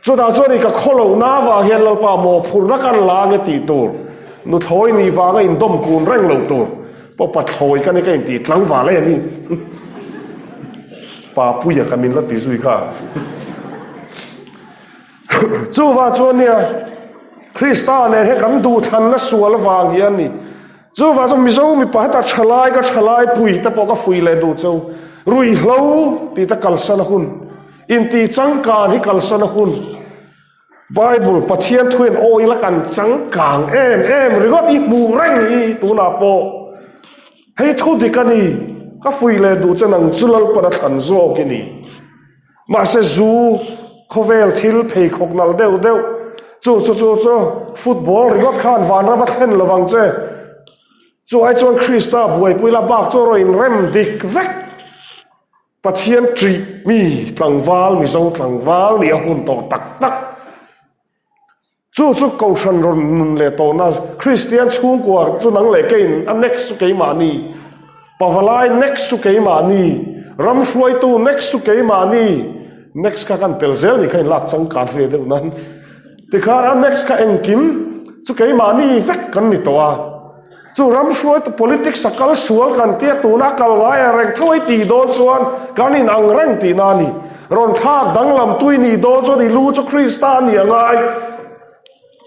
Chutah chuan i ka khawlohna avang hian Lalpa mawhphurhna kan la ange tih tur, nuthlawi nih vanga indawm kun reng lo tur. Pawh pathlawi ka ni ka intih tlangval em hi. Papuia ka min la ti zui kha. Chuvang chuan nia Krista nen hian kan duhthlanna sual avang hian ni. Chuvang chuan Mizo mipa heta thalai ka thalai pui te pawh ka fui leh duh cheu. Ruihhlo tih te kalsan a hun. Intih changkan hi kalsan a hun. Bible Pathian thuin aw ila kan changkang em em ringawt i hmuh reng hi tunah pawh hei thu dik a ni ka fui leh duh che nang chu Lalpan a thlan zawk i ni mahse zu khawvel thil pheikhawk nalh deuh deuh chu chu chu chu football ringawt khan vanram a thlen lovang che chu ai chuan Krista buaipui la bak chu a rawn inrem dik vek. Pathian ṭih mi tlangval, Mizo tlangval nih a hun tawh tak tak. Chu chu Kohhran rawn nun leh tawhna Kristian chhungkua chu nang leh keiin a next chu keimahni, Pavalai next chu keimahni, ram hruaitu next chu keimahni, next kha kan tel zel nih kha inlak changkan ve deuh nan. Tikhan a next kha engkim chu keimahni vek kan ni tawh a. Chu ram hruaitu politics a kal sual kan tia tuna kal ngai a reng tho i tih dawn chuan kan in ang reng tihna a ni. Rawn thlak danglam tui nih dawn chuan i lu chu Krista a nih a ngai.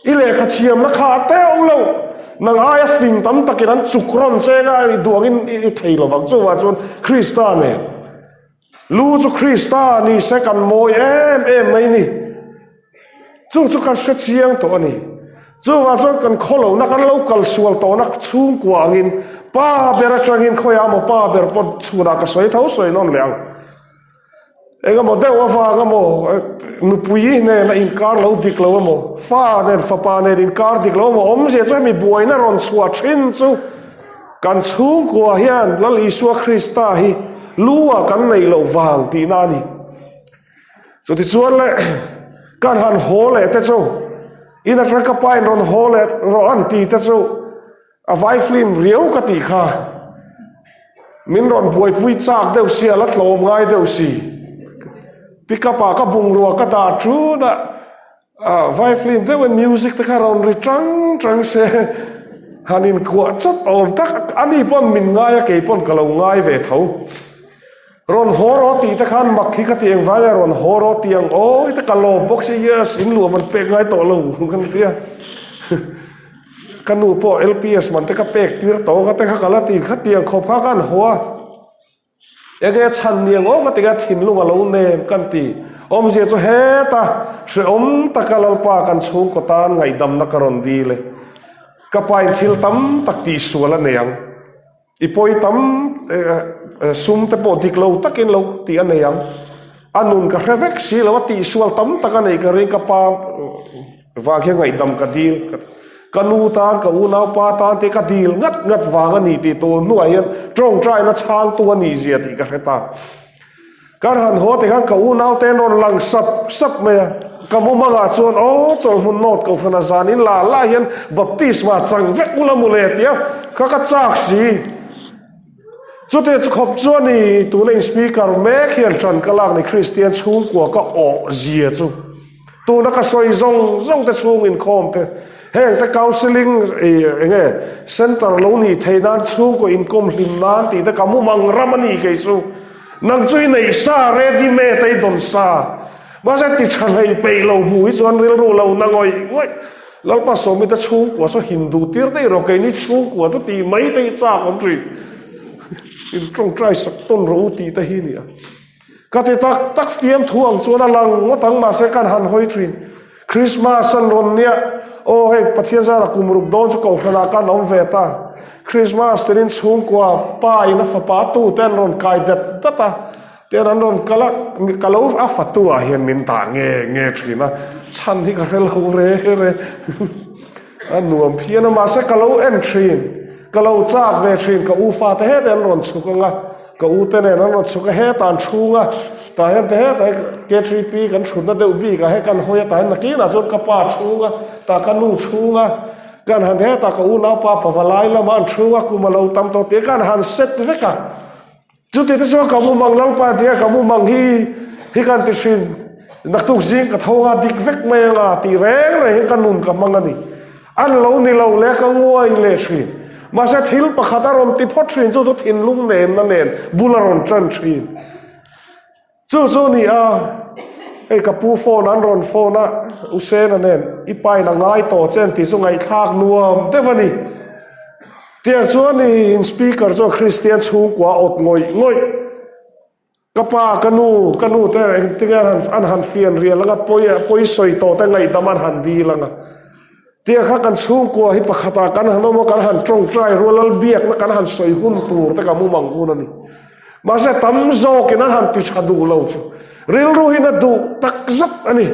I lehkha thiamna kha a teuh lo. Nang aia fing tam takin an chuk rawn cheng a, i duangin i thei lovang. Chuvah chuan Krista nen. Lu chu Krista ni se kan mawi em em mai ni. Chu chu kan hre chiang tawh a ni. Chuvang chuan kan khawlohna kan lo kal sual tawhna chhungkua angin pa ber atangin khawiah emaw pa ber pawh chhunah ka sawi tho sawi nawn leh ang. Engemaw deuh avang emaw nupui nen a inkar lo dik lo emaw fa nen fapa nen inkar dik lo emaw awmzia chu hemi buaina rawn chhuah thin chu kan chhungkua hian Lal Isua Krista hi. Lu ah kan neih loh vang tihna a ni. Chutichuan le kan han haw leh te chu in atang ka pa in rawn haw leh rawh an ti te chu a vai film riau ka tih kha. Min rawn buaipui chak deuh si a la tlawm ngai deuh si. Pick up ah ka bungrua ka dah thun a. Ah, vai film deuhin music te kha rawn ri tang tang se, han inkuah chawt awm tak, ani pawn min ngai a, kei pawn ka lo ngai ve tho. Rawn haw rawh tih te khan mak hi ka ti engvai a, rawn haw rawh tih ang awi te ka lawm bawk si, yes, in luam an pek ngai tawh lo kan ti a. Ka nu pawh LPS man te ka pek tir tawh ka te kha ka la ti kha tiang khawp kha ka han haw a. Enge chhan ni ang awm a tinge thinlung a lo nem kan ti. Awmzia chu heta hrehawm taka Lalpa kan chhungkaw tan ngaihdamna ka rawn dil e. Ka pa in thil tam tak tihsual a nei ang. I pawi tam sum te pawh dik lo takin lo tih a nei ang. A nun ka hre vek si lo a tihsual tam tak a nei ka ring ka pa vang hian ngaihdam ka dil ka nu tan ka unaupa tan te ka dil ngat ngat vang a ni tih tur hnuah hian tawngtaina chhangtu a nih zia tih ka hre ta. Kan han haw te khan ka unau te an rawn lang sap sap mai a, ka mumangah chuan aw chawlhmun nawt kohhrana zanin la la hian baptisma chang vek ula mawle tia kha ka chak si. Chutiang chu khawp chuan i tuna in speaker mek hian ṭan ka lak ni Kristian chhungkua ka awh zia chu tuna ka sawi zawng zawng te chhung inkhawm te heng te counselling i eng nge center lo nih theih nan chhungkaw inkawm hlim nan tih te ka mumang ram a ni kei chu nang chu i neih sa ready made a i dawn sa mahse ti ṭha hlei peih lo hmuh hi chuan rilru lo na ngawih ngawih. Lalpa Sawmite chhungkua saw Hindu tir daih rawh keini chhungkua chu tih mai te hi chak awm thin. In tawngtai sak tawn rawh u tih te hi nia. Ka ti tak tak fiamthu ang chuan a lang ngawt ang mahse kan han hawi thin. Christmas an rawn nia aw hei Pathian zara kum ruk dawn chu kohhranah kan awm ve ta. Christmas tiin chhungkua pa in a fapa tu te an rawn kai dat dat a. Tian an rawn kal a, ka lo a fatu ah hian min dah nge nge thin a, chhan hi ka hre lo re re a nuam phian a, mahse ka lo en thin, ka lo chak ve thin, ka u fate hetah an rawn chhuk ang a, ka u te nen an rawn chhuk a, hetah an chhung a, tah hian te hetah hi K3P kan thutna deuh bik ah hian kan hawi a, tah hian nakinah chuan ka pa chhung a, tah ka nu chhung a, kan han hetah ka unaupa pavalai lamah an chhung a, kum a lo tam tawh tih kan han set vek a. Chuti te chuan ka mumang Lalpa tia ka mumang hi hi kan ti hrin naktuk zing ka tho anga dik vek mai anga tih reng reng hian ka nun ka hmang a ni. An lo ni lo leh ka nguai leh thin. Mahse thil pakhat a rawn ti phawt thin chu chu thinlung nenna nen bul a rawn tan thin. Chu chu ni a, hei ka pu phone an rawn phone a, U Sena nen i pa in a ngai tawh che an tih chu ngaihthlak nuam deuh a ni. Tiang chuan i in speaker chuan Kristian chhungkua awt ngawih ngawih. Ka pa, ka nu, ka nu te engtin nge an han fian rial anga, pawi pawi sawi tawh te ngaihdam an han dil anga. Tiang kha kan chhungkua hi pakhatah kan han awm a, kan han tawngtai rual lal biakna kan han sawi hun tur te ka mumang hun a ni. Mahse tam zawkin an han ti tha duh lo chu rilru hian a duh tak zet a ni.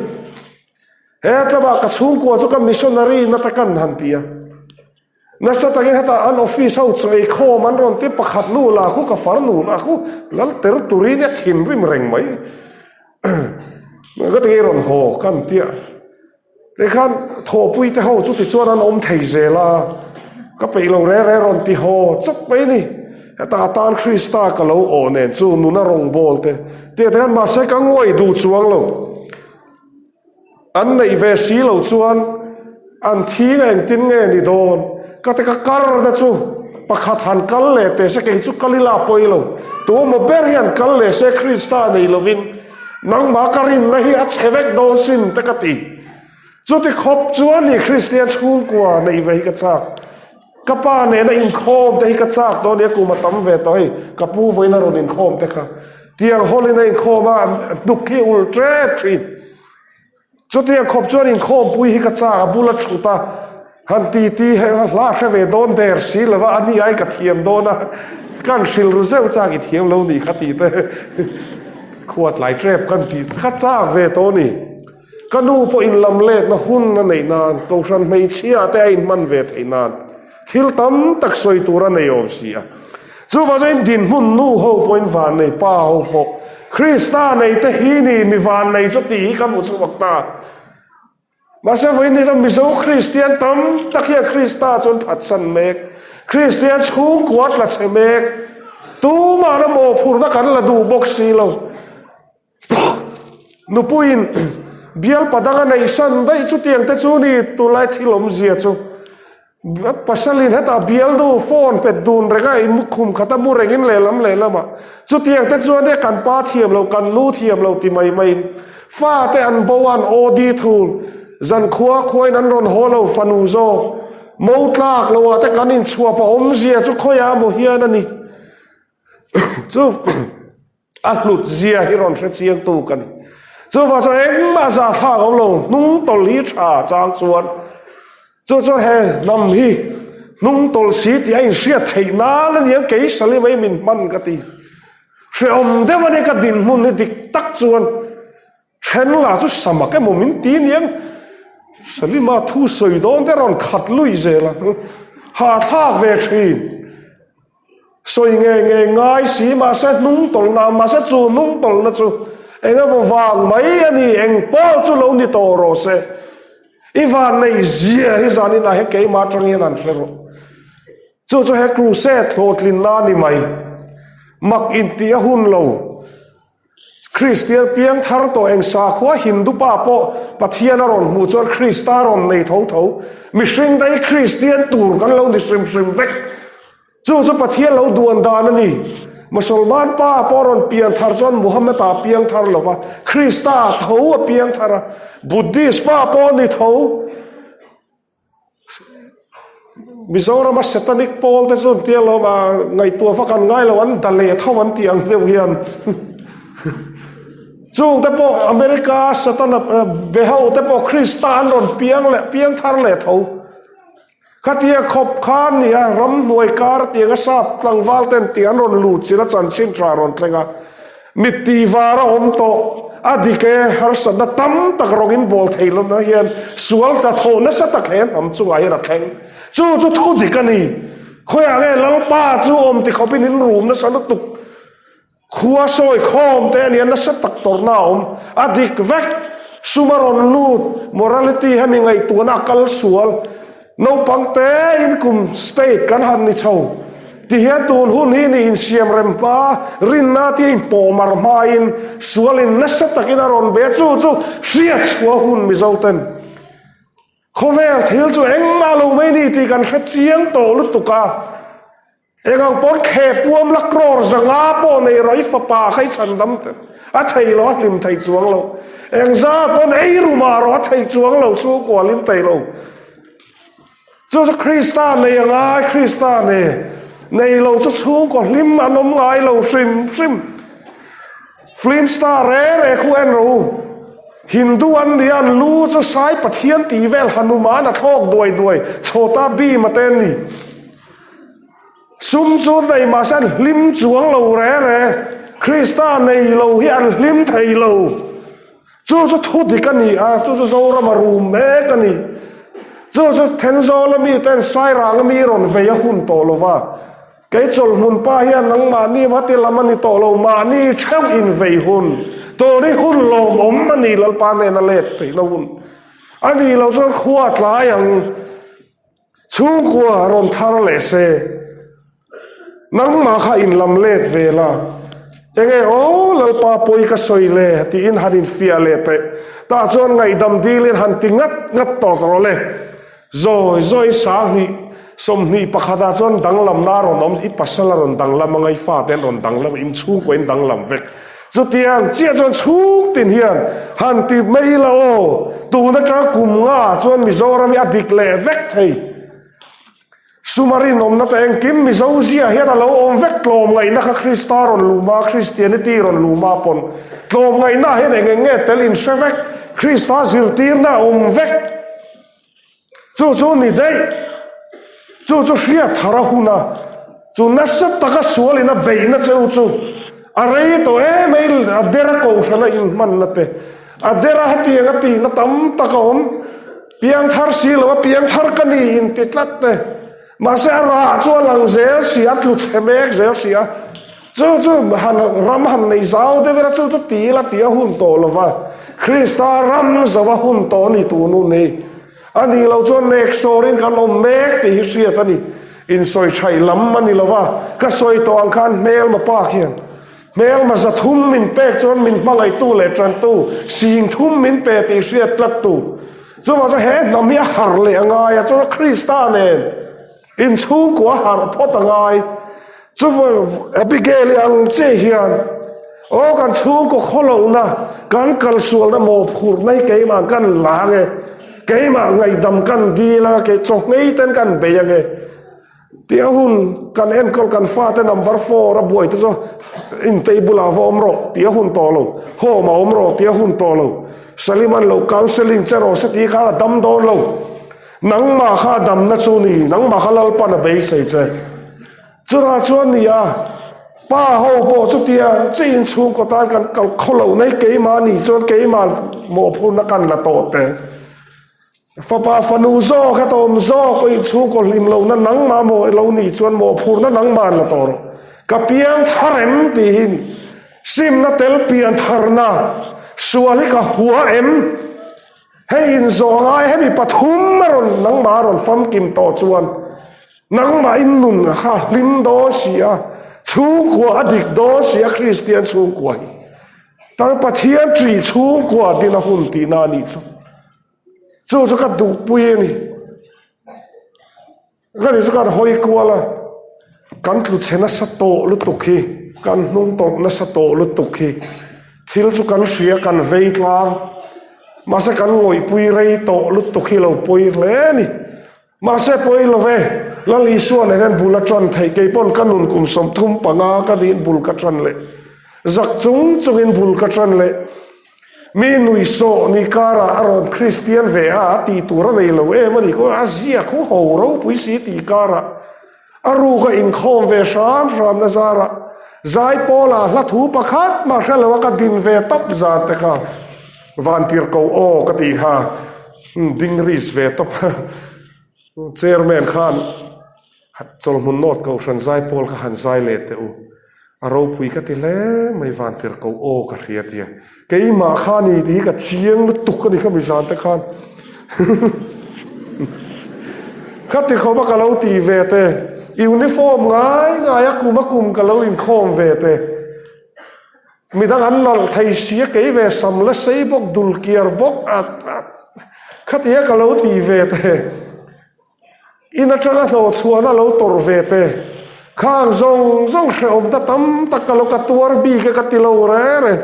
He tlama ka chhungkua chu ka missionary na te kan han ti a. Nasa takin hetah an office ho chaw ei khawm an rawn ti pakhat nu lah khu ka far nu lah khu lal ter turin a thinrim reng mai. Ka ti nge rawn haw kan tia. Tikhan thawhpui te ho chu tichuan an awm thei zel a, ka peih lo reng reng rawn ti haw chawp mai a ni. Heta atan Krista ka lo awh nen chu nuna rawngbâwl te tih te khan mahse ka nguai duh chuang lo. An neih ve si lo chuan an thi nga engtin nge ni dawn? Ka ti ka kar na chu pakhat han kal leh teh se kei chu kal ila a pawi lo. Tu emaw ber hian kal leh se Krista nei lovin Nangmah ka rinna hi a chhe vek dawn sin te ka ti. Chuti khawp chuan ni Kristian chhungkua neih ve hi ka chak. Ka pa nena inkhawm te hi ka chak dawn nia kum a tam ve tawh hei ka pu vawiin a rawn inkhawm te kha. Tiang hawlin a inkhawm a hnuk hi ul tep thin. Chutiang khawp chuan inkhawmpui hi ka chak a bula thut a, han ti ti hla hre ve dawn der si lo va, a ni ai ka thiam dawn a, kan hrilh ru zeuh chak i thiam lo nih kha tih te khuat lai tep kan tih kha chak ve tawh a ni. Ka nu pawh inlam letna hun a neih nan, Kohhran hmeichhia te a inhman ve theih nan thil tam tak sawi tur a nei awm si a. Chuvang chuan dinhmun nu ho pawhin vannei pa ho pawh Krista nei te hi ni mi vannei chu tih hi ka hmu chhuak ta. Mahse vawiin ni chuan Mizo Kristian tam tak hian Krista chuan phatsan mek, Kristian chhungkua tla chhe mek, tumahna mawhphurhna kan la duh bawk si lo. Nupuiin bial padang a neihsan daih chutiang te chu ni tunlai thil awmzia chu. Pasalin hetah bialnu phone pet dun reng a i khum khat a mu rengin lehlam lehlamah chutiang te chuan e kan pa thiam lo kan nu thiam lo ti mai maiin fate an bo a an OD thul zankhua khuain an rawn haw lo fanu zawk mo tlak loah te kan inchhuah pah awmzia chu khawiah maw hian a ni chu. A hlut zia hi rawn hre chiang tu ka ni. Chuvang chuan engmah zahthlak awm lo, hnung tawlh hi tha chang chuan chu chuan he hnam hi hnung tawlh si tih a inhriat theih nan a niang kei Salim ei min hman ka ti. Hrehawm deuh a nia ka dinhmun hi dik tak chuan then lah chu samak emaw min ti niang Salima thu sawi dawn te rawn khat lui zel a, hahthlak ve thin. Sawi ngei ngei ngai si mahse hnung tawlhna mahse chu hnung tawlhna chu eng emaw vang mai a ni eng pawh chu lo ni tawh rawh se. I van neih zia hi zan inah hian keimah atang hian an hre rawh. Chu chu he crusade hlawhtlinna a ni mai. Mak intih a hun lo. Kristian piang thar tawh eng sakhua Hindu pa pawh Pathian a rawn hmuh chuan Krista rawn nei tho tho. Mihring dai Kristian tur kan lo ni hrim hrim vek. Chu chu Pathian lo duan dan a ni. Musalman pa pawh rawn pian thar chuan Muhammad a piang thar lo va, Krista tho a piang thar a. Buddhist pa pawh a ni tho. Mizorama Satanic pawl te chu an tia lawm a, ngaihtuah vak an ngai lo, an da leh tho an tih ang deuh hian. Chung te pawh America Satana be ho te pawh Krista an rawn piang leh piang thar leh tho. Khatia khawp khan nia ramhnuai kar tiang a sap tlangval ten tih an rawn luh chilh a chanchin tha rawn thleng a. Mit tih var a awm tawh, a dik e, harsatna tam tak rawng in bawl thei lohna hian sual hnathawh nasa tak he hnam chungah hian a thleng. Chu chu thu dik a ni. Khawiah nge Lalpa chu awm ti khawpin in rum nasa lutuk. Khua sawi khawm te a nia nasa tak tawrhna a awm. A dik vek. Sum a rawn lut, morality hemi ngaihtuahna a kal sual. Naupang te in kum state kan han ni chho ti hian tun hun hi ni insiam rem hma rinna tia inpawhmar hmain sualin nasa takin a rawn be a chu chu hriat chhuah hun Mizo ten khawvel thil chu engmah lo mai ni tih kan hre chiang tawh lutuk a. Eng ang pawn khe puam la crore zanga pawh nei rawh i fapa kha i chhan dam a thei lo a hlim thei chuang lo. Eng za pawn ei rumah rawh a thei chuang lo chhungkua hlim thei lo. Chu chu Krista nei a ngai Krista ne nei lo chu chhungkaw hlim an awm ngai lo hrim hrim. Film star re re khu en rawh u. Hindu an nia an lu chu Sai Pathian tih vel Hanuman a thlawk duai duai chhawta bim a te an ni. Sum chu nei mahse an hlim chuang lo re re. Krista nei lo hi an hlim thei lo. Chu chu thu dik a ni a, chu chu Zorama rum mek a ni. Chu chu Thenzawl ami ten Sairang ami rawn vei a hun tawh lo va. Kei chawlhmun pa hian nangmahni hmati lam a ni tawh lo, mahni theuh in vei hun. Tun hi hun lawmawm a ni Lalpa nena let theihna hun. A nih loh chuan khua tlai ang. Chhungkua rawn thar leh se, nangmah kha in lam let ve la, enge aw Lalpa pawi ka sawi le tiin han infiah leh teh, tah chuan ngaihdam dilin han ti ngat ngat tawh rawh le. Zawi zawi 21 pakhatah chuan danglamna a rawn awm, i pasal a rawn danglam anga i fate an rawn danglam, in chhungkua in danglam vek. Chutiang chiah chuan chhung tin hian han ti mai ila aw, tun atanga kum nga chuan Mizoram hi a dik leh vek thei. Sum a rinawmna te engkim Mizo zia hian a lo awm vek tlawmngaihna kha Krista rawn luhma, Christianity rawn luhma pawn tlawmngaihna ah hian eng eng nge tel in hre vek, Krista zirtirna a awm vek. Chu chu ni daih. Chu chu hriat thar a hun a, chu nasa taka sualin a beihna cheu chu a rei tawh em mai, a dera kohhrana inhmanna te, a dera hetiang a tihna tam tak a awm, piangthar si lo a piangthar ka ni inti tlat te. Mahse a rah chu a lang zel si a, a tlu chhe mek zel si a. Chu chu han ram han nei zau deuh ila chu chu ti ila tih a hun tawh lo va. Krista ram zo a hun tawh a ni tun hun hi. A nih loh chuan nek sawrin kan awm mek tih hi hriat a ni. Insawi thaih lam a ni lo va, ka sawi tawh ang khan hmelma pa khian hmelma 300 min pek chuan min hmangaihtu leh tantu 10,000 min pe tih hriat tlat tu. Chuvang chuan he hnam hi a harh leh a ngai a, chuan Krista nen inchhungkua a harh phawt a ngai. Chuvang Abigail i ang che hian aw kan chhungkaw khawlohna, kan kalsualna mawhphurhna hi keimah kan la ange, keimah ngaihdam kan dil anga, kei chawhmei ten kan bei ange. Tih a hun kan enkawl kan fate number four a buai te chu intei bulah va awm rawh tih a hun tawh lo, home a awm rawh tih a hun tawh lo, Saliman lo counselling che rawh se tih khan a dam dawn lo. Nangmah kha a damna chu ni, nangmah kha Lalpan a beisei che. Chutah chuan ni a, pa ho pawh chutia chi inchhungkaw tan kan kal khaw lo mai keimah ni chuan keimah mawhphurhna kan la tawh teh. Fapa fanu zawk a tawm zawk pawhin chhungkaw hlim lohna nangmah maw lo nih chuan mawhphurhna nangmah an la tawh rawh. Ka piang thar em tih hi ni. Simna tel pian tharna sual hi ka hua em? Hei inzawh ngai hemi pathum a rawn nangmah a rawn famkim tawh chuan nangmah in nun kha hlim dawn si a, chhungkua a dik dawn si a Kristian chhungkua hi. Tan Pathian ṭih chhungkua din a hun tihna a nih chu. Chu chu ka duhpui a ni. Ka ni chu kan hawi kual a, kan tlu chhe nasa tawh lutuk hi, kan hnung tawlh nasa tawh lutuk hi, thil chu kan hria kan vei tlang, mahse kan ngawihpui rei tawh lutuk hi lo pawi hle a ni. Mahse pawi lo ve, Lal Isua nen hian bul a ṭan theih, kei pawn ka nun kum 35 ka niin bul ka ṭan leh, zak chung chungin bul ka ṭan leh, mi nuihsawh ni karah a rawn Kristian ve a, a tih tur a nei lo em a ni khaw, a ziak hu ho ropui si tih karah a ruk a inkhawm ve hram hram na zarah Zaipawlah hla thu pakhat mah hre lo a ka din ve tawp zan te kha Vantirhko aw ka tih kha ding ris ve tawp a Chairman khan Chawlhmun North Kohhran Zaipawl kha han zai leh teh u a ropui ka ti hle mai Vantirhko aw ka hria tia keimah kha ni tih hi ka chiang lutuk a ni kha mi zan te khan Khati khawpa ka lo tih ve te, uniform ngai ngai a kum a kum ka lo inkhawm ve te, midang an nalh thei si a kei ve sam la sei bawk dul kiar bawk a khatia ka lo tih ve te, in atanga hlawh chhuahna lo tawrh ve te, khang zawng zawng hrehawmna tam tak ka lo ka tuar bik a ka ti lo reng reng.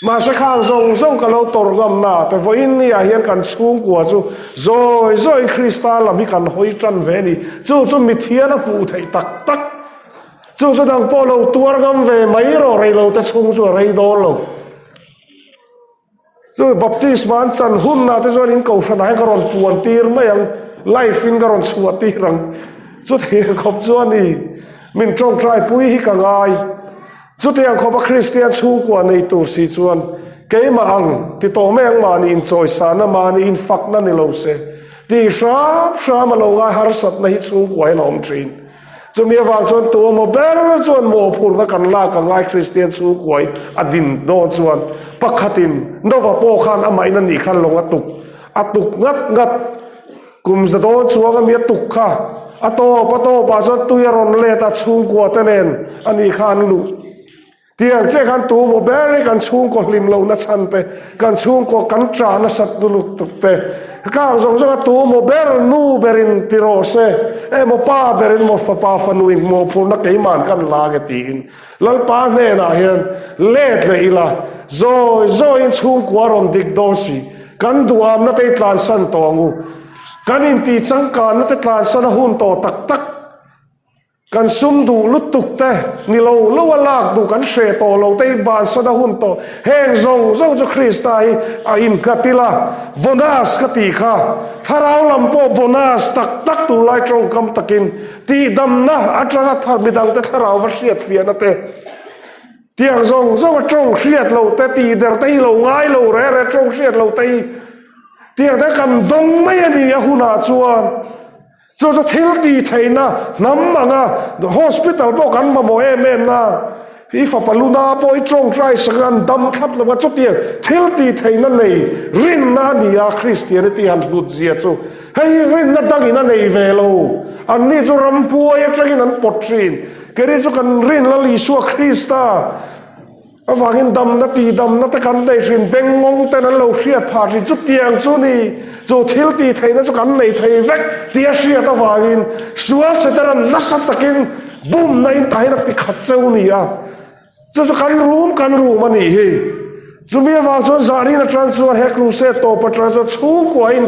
Mahse khang zawng zawng ka lo tawrh ngam na te vawiin ni ah hian kan chhungkua chu zawi zawiin Krista lam hi kan hawi tan ve a ni. Chu chu mithian a hmuh theih tak tak. Chu chu dang pawh lo tuar ngam ve mai rawh rei lo te chhung chu a rei dawn lo. Chu baptisma an chan hun ah te chuan in kohhran ah hian ka rawn puan tir mai ang, live in ka rawn chhuah tir ang. Chutiang khawp chu a ni. Min tawngtai pui hi ka ngai. Chutiang khawpa Kristian chhungkua nei tur si chuan keimah ang ti tawh mai ang mahni inchawisana, mahni infakna ni lo se tih hram hram a lo ngai harsatna hi chhungkua hian a awm thin. Chumi avang chuan tu emaw ber chuan mawhphurhna kan lak a ngai Kristian chhungkua hi a din dawn chuan pakhatin Nova pawh khan amahin a nih khan lawng a tuk a tuk ngat ngat. Kum za dawn chuang a mi a tuk kha a tawp a tawpah chuan tui a rawn let a chhungkua te nen a nih kha an luh. Tiang chiah khan tu maw ber hi kan chhungkaw hlim lohna chhan te, kan chhungkaw kan ṭah nasat lutuk te, khang zawng zawng a tu maw ber nu berin ti rawh se, emaw pa berin maw fapa fanuin mawhphurhna keima'n kan la nge tiin Lalpa hnenah hian let leh ila zawi zawiin chhungkua a rawn dik dawn si. Kan duhamna te hi tlansan tawh ang u. Kan intih changkanna te tlansan a hun tawh tak tak. Kan sum duh lutuk te, ni lo lo a lak duh kan hreh tawh lo te hi bansan a hun tawh. Heng zawng zawng chu Krista hi a innghat ila, bonus ka tih kha. Thlarau lam pawh bonus tak tak tunlai tawngkam takin tihdamna atanga midangte thlarau va hriatfiahna te, Tiang zawng zawng a tawng hriat lo te tih der te hi lo ngai lo reh reh tawng hriat lo te hi tiang te kan dawng mai a ni a hunah chuan. Chu chu thil tih theihna hnam anga hospital pawh kan mamawh em em na. I fapa luna pawh i tawngtai sak a, an dam thlap lo a, chutiang thil tih theihna nei rinna a ni a, Christianity han hlut zia chu hei hi rinna dangin a nei ve lo. Anni chu rampuai atangin an pawt thin. Keini chu kan rin Lal Isua Krista. Avangin damna tih damna te kan nei thin, bengngawng ten an lo hriat phah thin, chutiang chu ni, chu thil tih theihna chu kan nei thei vek tih a hriat avangin sual Setaran nasa takin bumna in tahin a ti khat cheu ni a, chu chu kan rum kan rum a nih hi. Chumi avang chuan Zarin atang chuan he crusade tawp atang chuan chhungkuain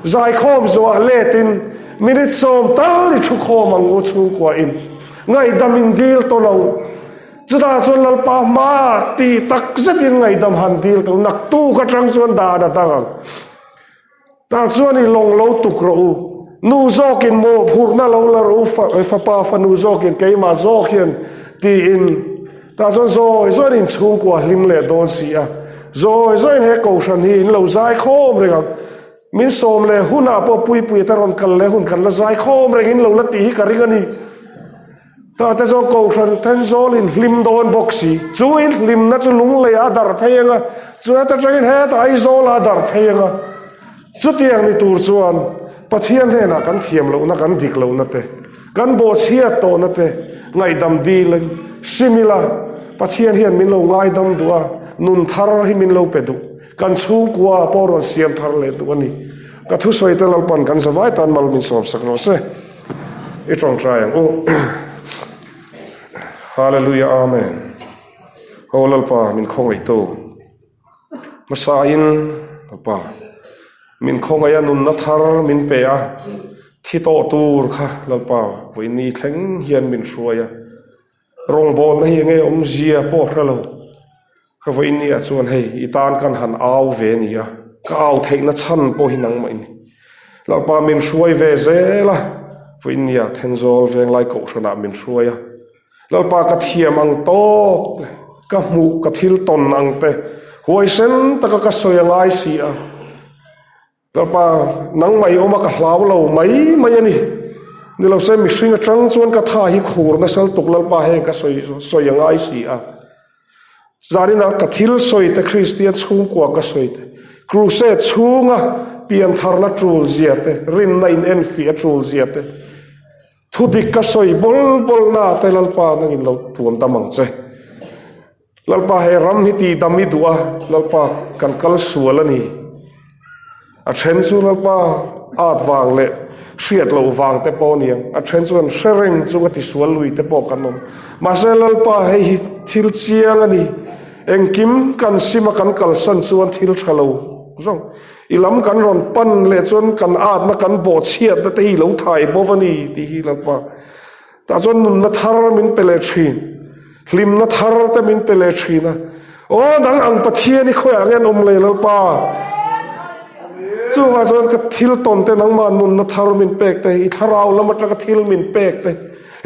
zaikhawm zuah letin minute sawm tal i thu khawm ang u chhungkuain ngaihdam in dil tawn ang. Chutah chuan Lalpa hma ti tak zetin ngaihdam han dil tawh naktuk atang chuan dan a dang ang. Tah chuan i lawng lo tuk rawh u. Nu zawkin mawhphurhna lo la rawh u, fapa fanu zawkin keimah zawk hian tiin tah chuan zawi zawiin inchhungkua hlim leh dawn si a. Zawi zawiin he kohhran hi in lo zai khawm reng ang. Min sawm leh hunah pawh Puipuia te rawn kal leh hun kan la zai khawm reng in lo la tih hi ka ring a ni. Tah te zawng Kohhran Thenzawl in hlim dawn bawk si. Chu in hlimna chu lunglei ah a darh phei ang a, chu heta tangin hetah Aizawl ah a darh phei ang a. Chutiang ni tur chuan Pathian hnenah kan thiam lohna, kan dik lohna te, kan bawhchhiat tawhna te ngaihdam dil in sim ila, Pathian hian min lo ngaidam duh a, nun thar hi min lo pe duh. Kan chhungkua pawh rawn siam thar leh duh a ni. Ka thusawi te Lalpan kan zavai tan mal min sawmsak rawh se. I tawngtai ang u. Hallelujah Amen. Aw Lalpa min khawngaih tu. Hmasa in Lalpa min khawngaih a nunna thar min pe a. Thi tawh tur kha Lalpa vawiin thleng hian min hruai a. Rawngbawlna hi enge awmzia pawh hre lo. Ka vawiin ni ah chuan hei i tan kan han au ve a ni a, ka au theihna chhan pawh hi nangmah i ni. Lalpa min hruai ve zel a, vawiin ni ah Thenzawl Venglai Kohhranah min hruai a. Lalpa ka thiam ang tawk te, ka hmuh ka thil tawn ang te, huaisen taka ka sawi a ngai si a. Lalpa, nangmah i awm a ka hlau lo mai mai a ni. Ni lo se mihring atang chuan ka tha hi khur nasal tuk Lalpa heng ka sawi sawi a ngai si a. Zaninah ka thil sawi te Kristian chhungkua ka sawi te, crusade chhunga piantharna tul zia te, rinna in enfiah tul zia te, thudik ka sawi bawl bawl na te Lalpa nangin lo tuam dam ang che. Lalpa he ram hi tih dam i duh a, Lalpa kan kal sual a ni. A then chu Lalpa at vang leh hriat loh vang te pawh a ni ang, a then chuan hre reng chunga tisual lui te pawh kan awm. Mahse Lalpa hei hi thil chiang a ni, engkim kan sim a kan kalsan chuan thil tha lo zawng i lam kan rawn pan leh chuan kan atna kan bawhchhiatna te hi lo thai bawk a ni tih hi Lalpa Tah chuan nunna thar min pe leh thin, hlimna thar te min pe leh thin a. Aw nang ang Pathian i khawiah nge an awm leh Lalpa? Chuvang chuan ka thil tawn te nangmah nunna thar min pek te, i thlarau lam atanga thil min pek te,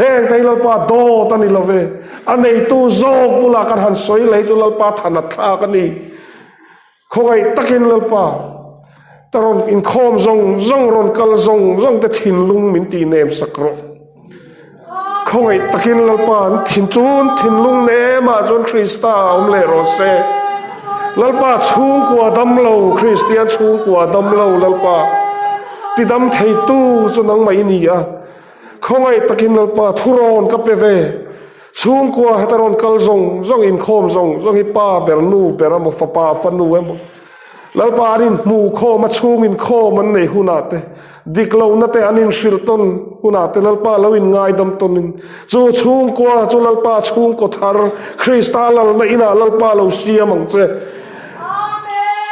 heng te hi Lalpa dawt a ni lo ve. A neitu zawk bulah kan han sawi leh hi chu Lalpa than a thlak a ni. Khawngaih takin Lalpa, ta rawn inkhawm zawng zawng, rawn kal zawng zawng te thinlung min tih nem sak rawh. Khawngaih takin Lalpa, an thin chun thinlung nemah chuan Krista a awm leh rawh se. Lalpa chhungkua dam lo, Kristian chhungkua dam lo Lalpa, tidam theitu chu nangmah i ni a. Khawngaih takin Lalpa, thurawn ka pe ve. Chhungkua heta rawn kal zawng zawng, inkhawm zawng zawng hi pa ber, nu ber emaw, fapa, fanu emaw, Lalpa an inhmuh khawm a, chhung inkhawm an neih hunah te, dik lohna te an inhrilh tawn hunah te Lalpa lo inngaidam tawnin, chu chhungkua chu Lalpa chhungkaw thar, Krista lalna inah Lalpa lo siam ang che.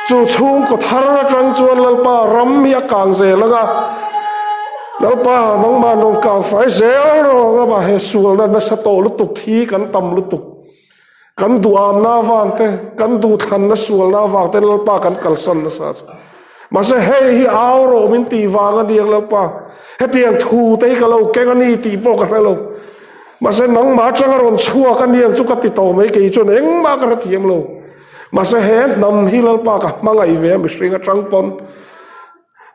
Chu chhungkaw thar atang chuan Lalpa ram hi a kang zel ang a, Lalpa nangmah rawn kang fai zel rawh ang a, he sualna nasa tawh lutuk hi kan tam lutuk. Kan duhamna avang te, kan duhthlanna sualna avang te Lalpa kan kalsan nasa chu. Mahse hei hi au rawh min tih vang a ni ang Lalpa, hetiang thu te hi ka lo keng a ni tih pawh ka hre lo. Mahse nangmah atanga rawn chhuak a ni ang chu ka ti tawh mai kei chuan engmah ka hrethiam lo. Mahse he hnam hi Lalpa ka hmangaih ve a mihring atang pawn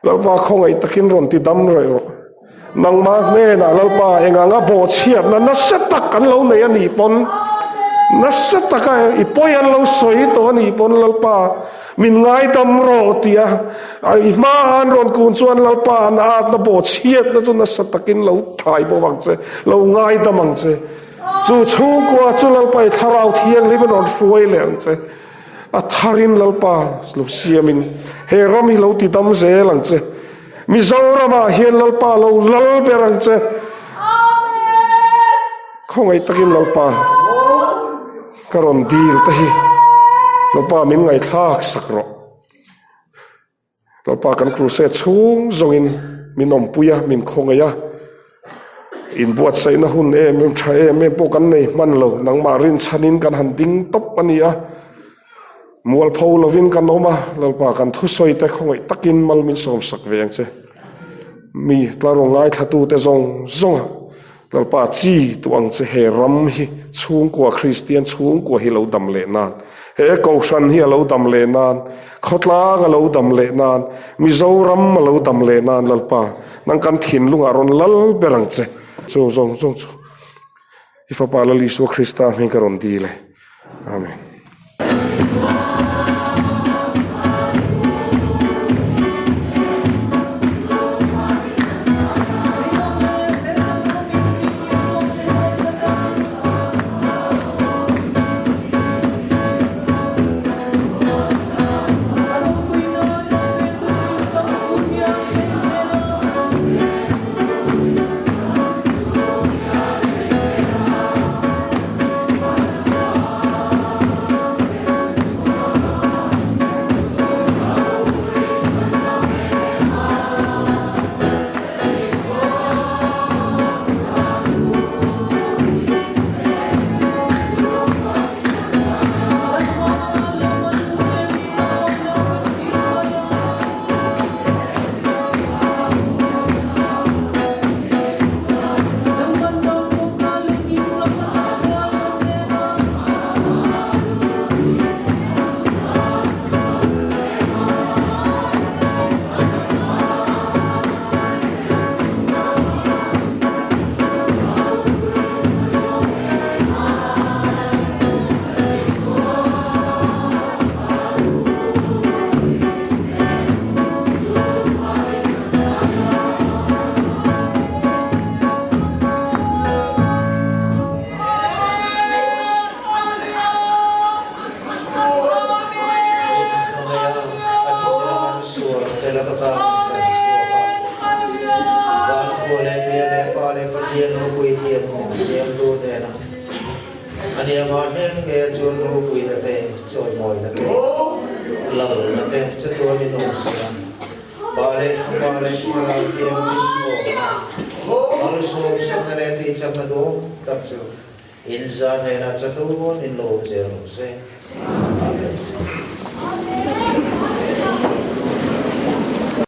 Lalpa khawngaih takin rawn ti dam reh rawh. Nangmah hnenah Lalpa eng anga bawhchhiatna nasa tak an lo nei a nih pawn, nasa taka i pawi an lo sawi tawh a nih pawn Lalpa min ngaidam rawh tia i hmaah an rawn kun chuan Lalpa an atna bawhchhiatna chu nasa takin lo thai bawk ang che, lo ngaidam ang che. Chu chhungkua chu Lalpa i thlarau thianghlim in rawn hruai leh ang che. A tharin Lalpa lo siamin he ram hi lo ti dam zel ang che. Mizoramah hian Lalpa lo lal ber ang che. Khawngaih takin Lalpa ka rawn dil te hi Lalpa min ngaihthlak sak rawh. Lalpa kan crusade chhung zawngin min awmpui a, min khawngaih a. Inbuatsaihna hun em em tha em em pawh kan nei hman lo, nangmah rinchhanin kan han ding tawp a ni a. Mualpho lovin kan awm a, Lalpa kan thusawi te khawngaih takin mal min sawmsak ve ang che. Mi tlarung ngaithlatute zawng zawnga Lalpa chi tu ang che he ram hi chhungkua Kristian chhungkua hi lo dam leh nan, he Kohhran hi a lo dam leh nan, khawtlang a lo dam leh nan, Mizoram a lo dam leh nan Lalpa nang kan thinlungah rawn lal ber ang che. Chu zawng zawng chu i Fapa Lal Isua Krista hming ka rawn dil e. Amen.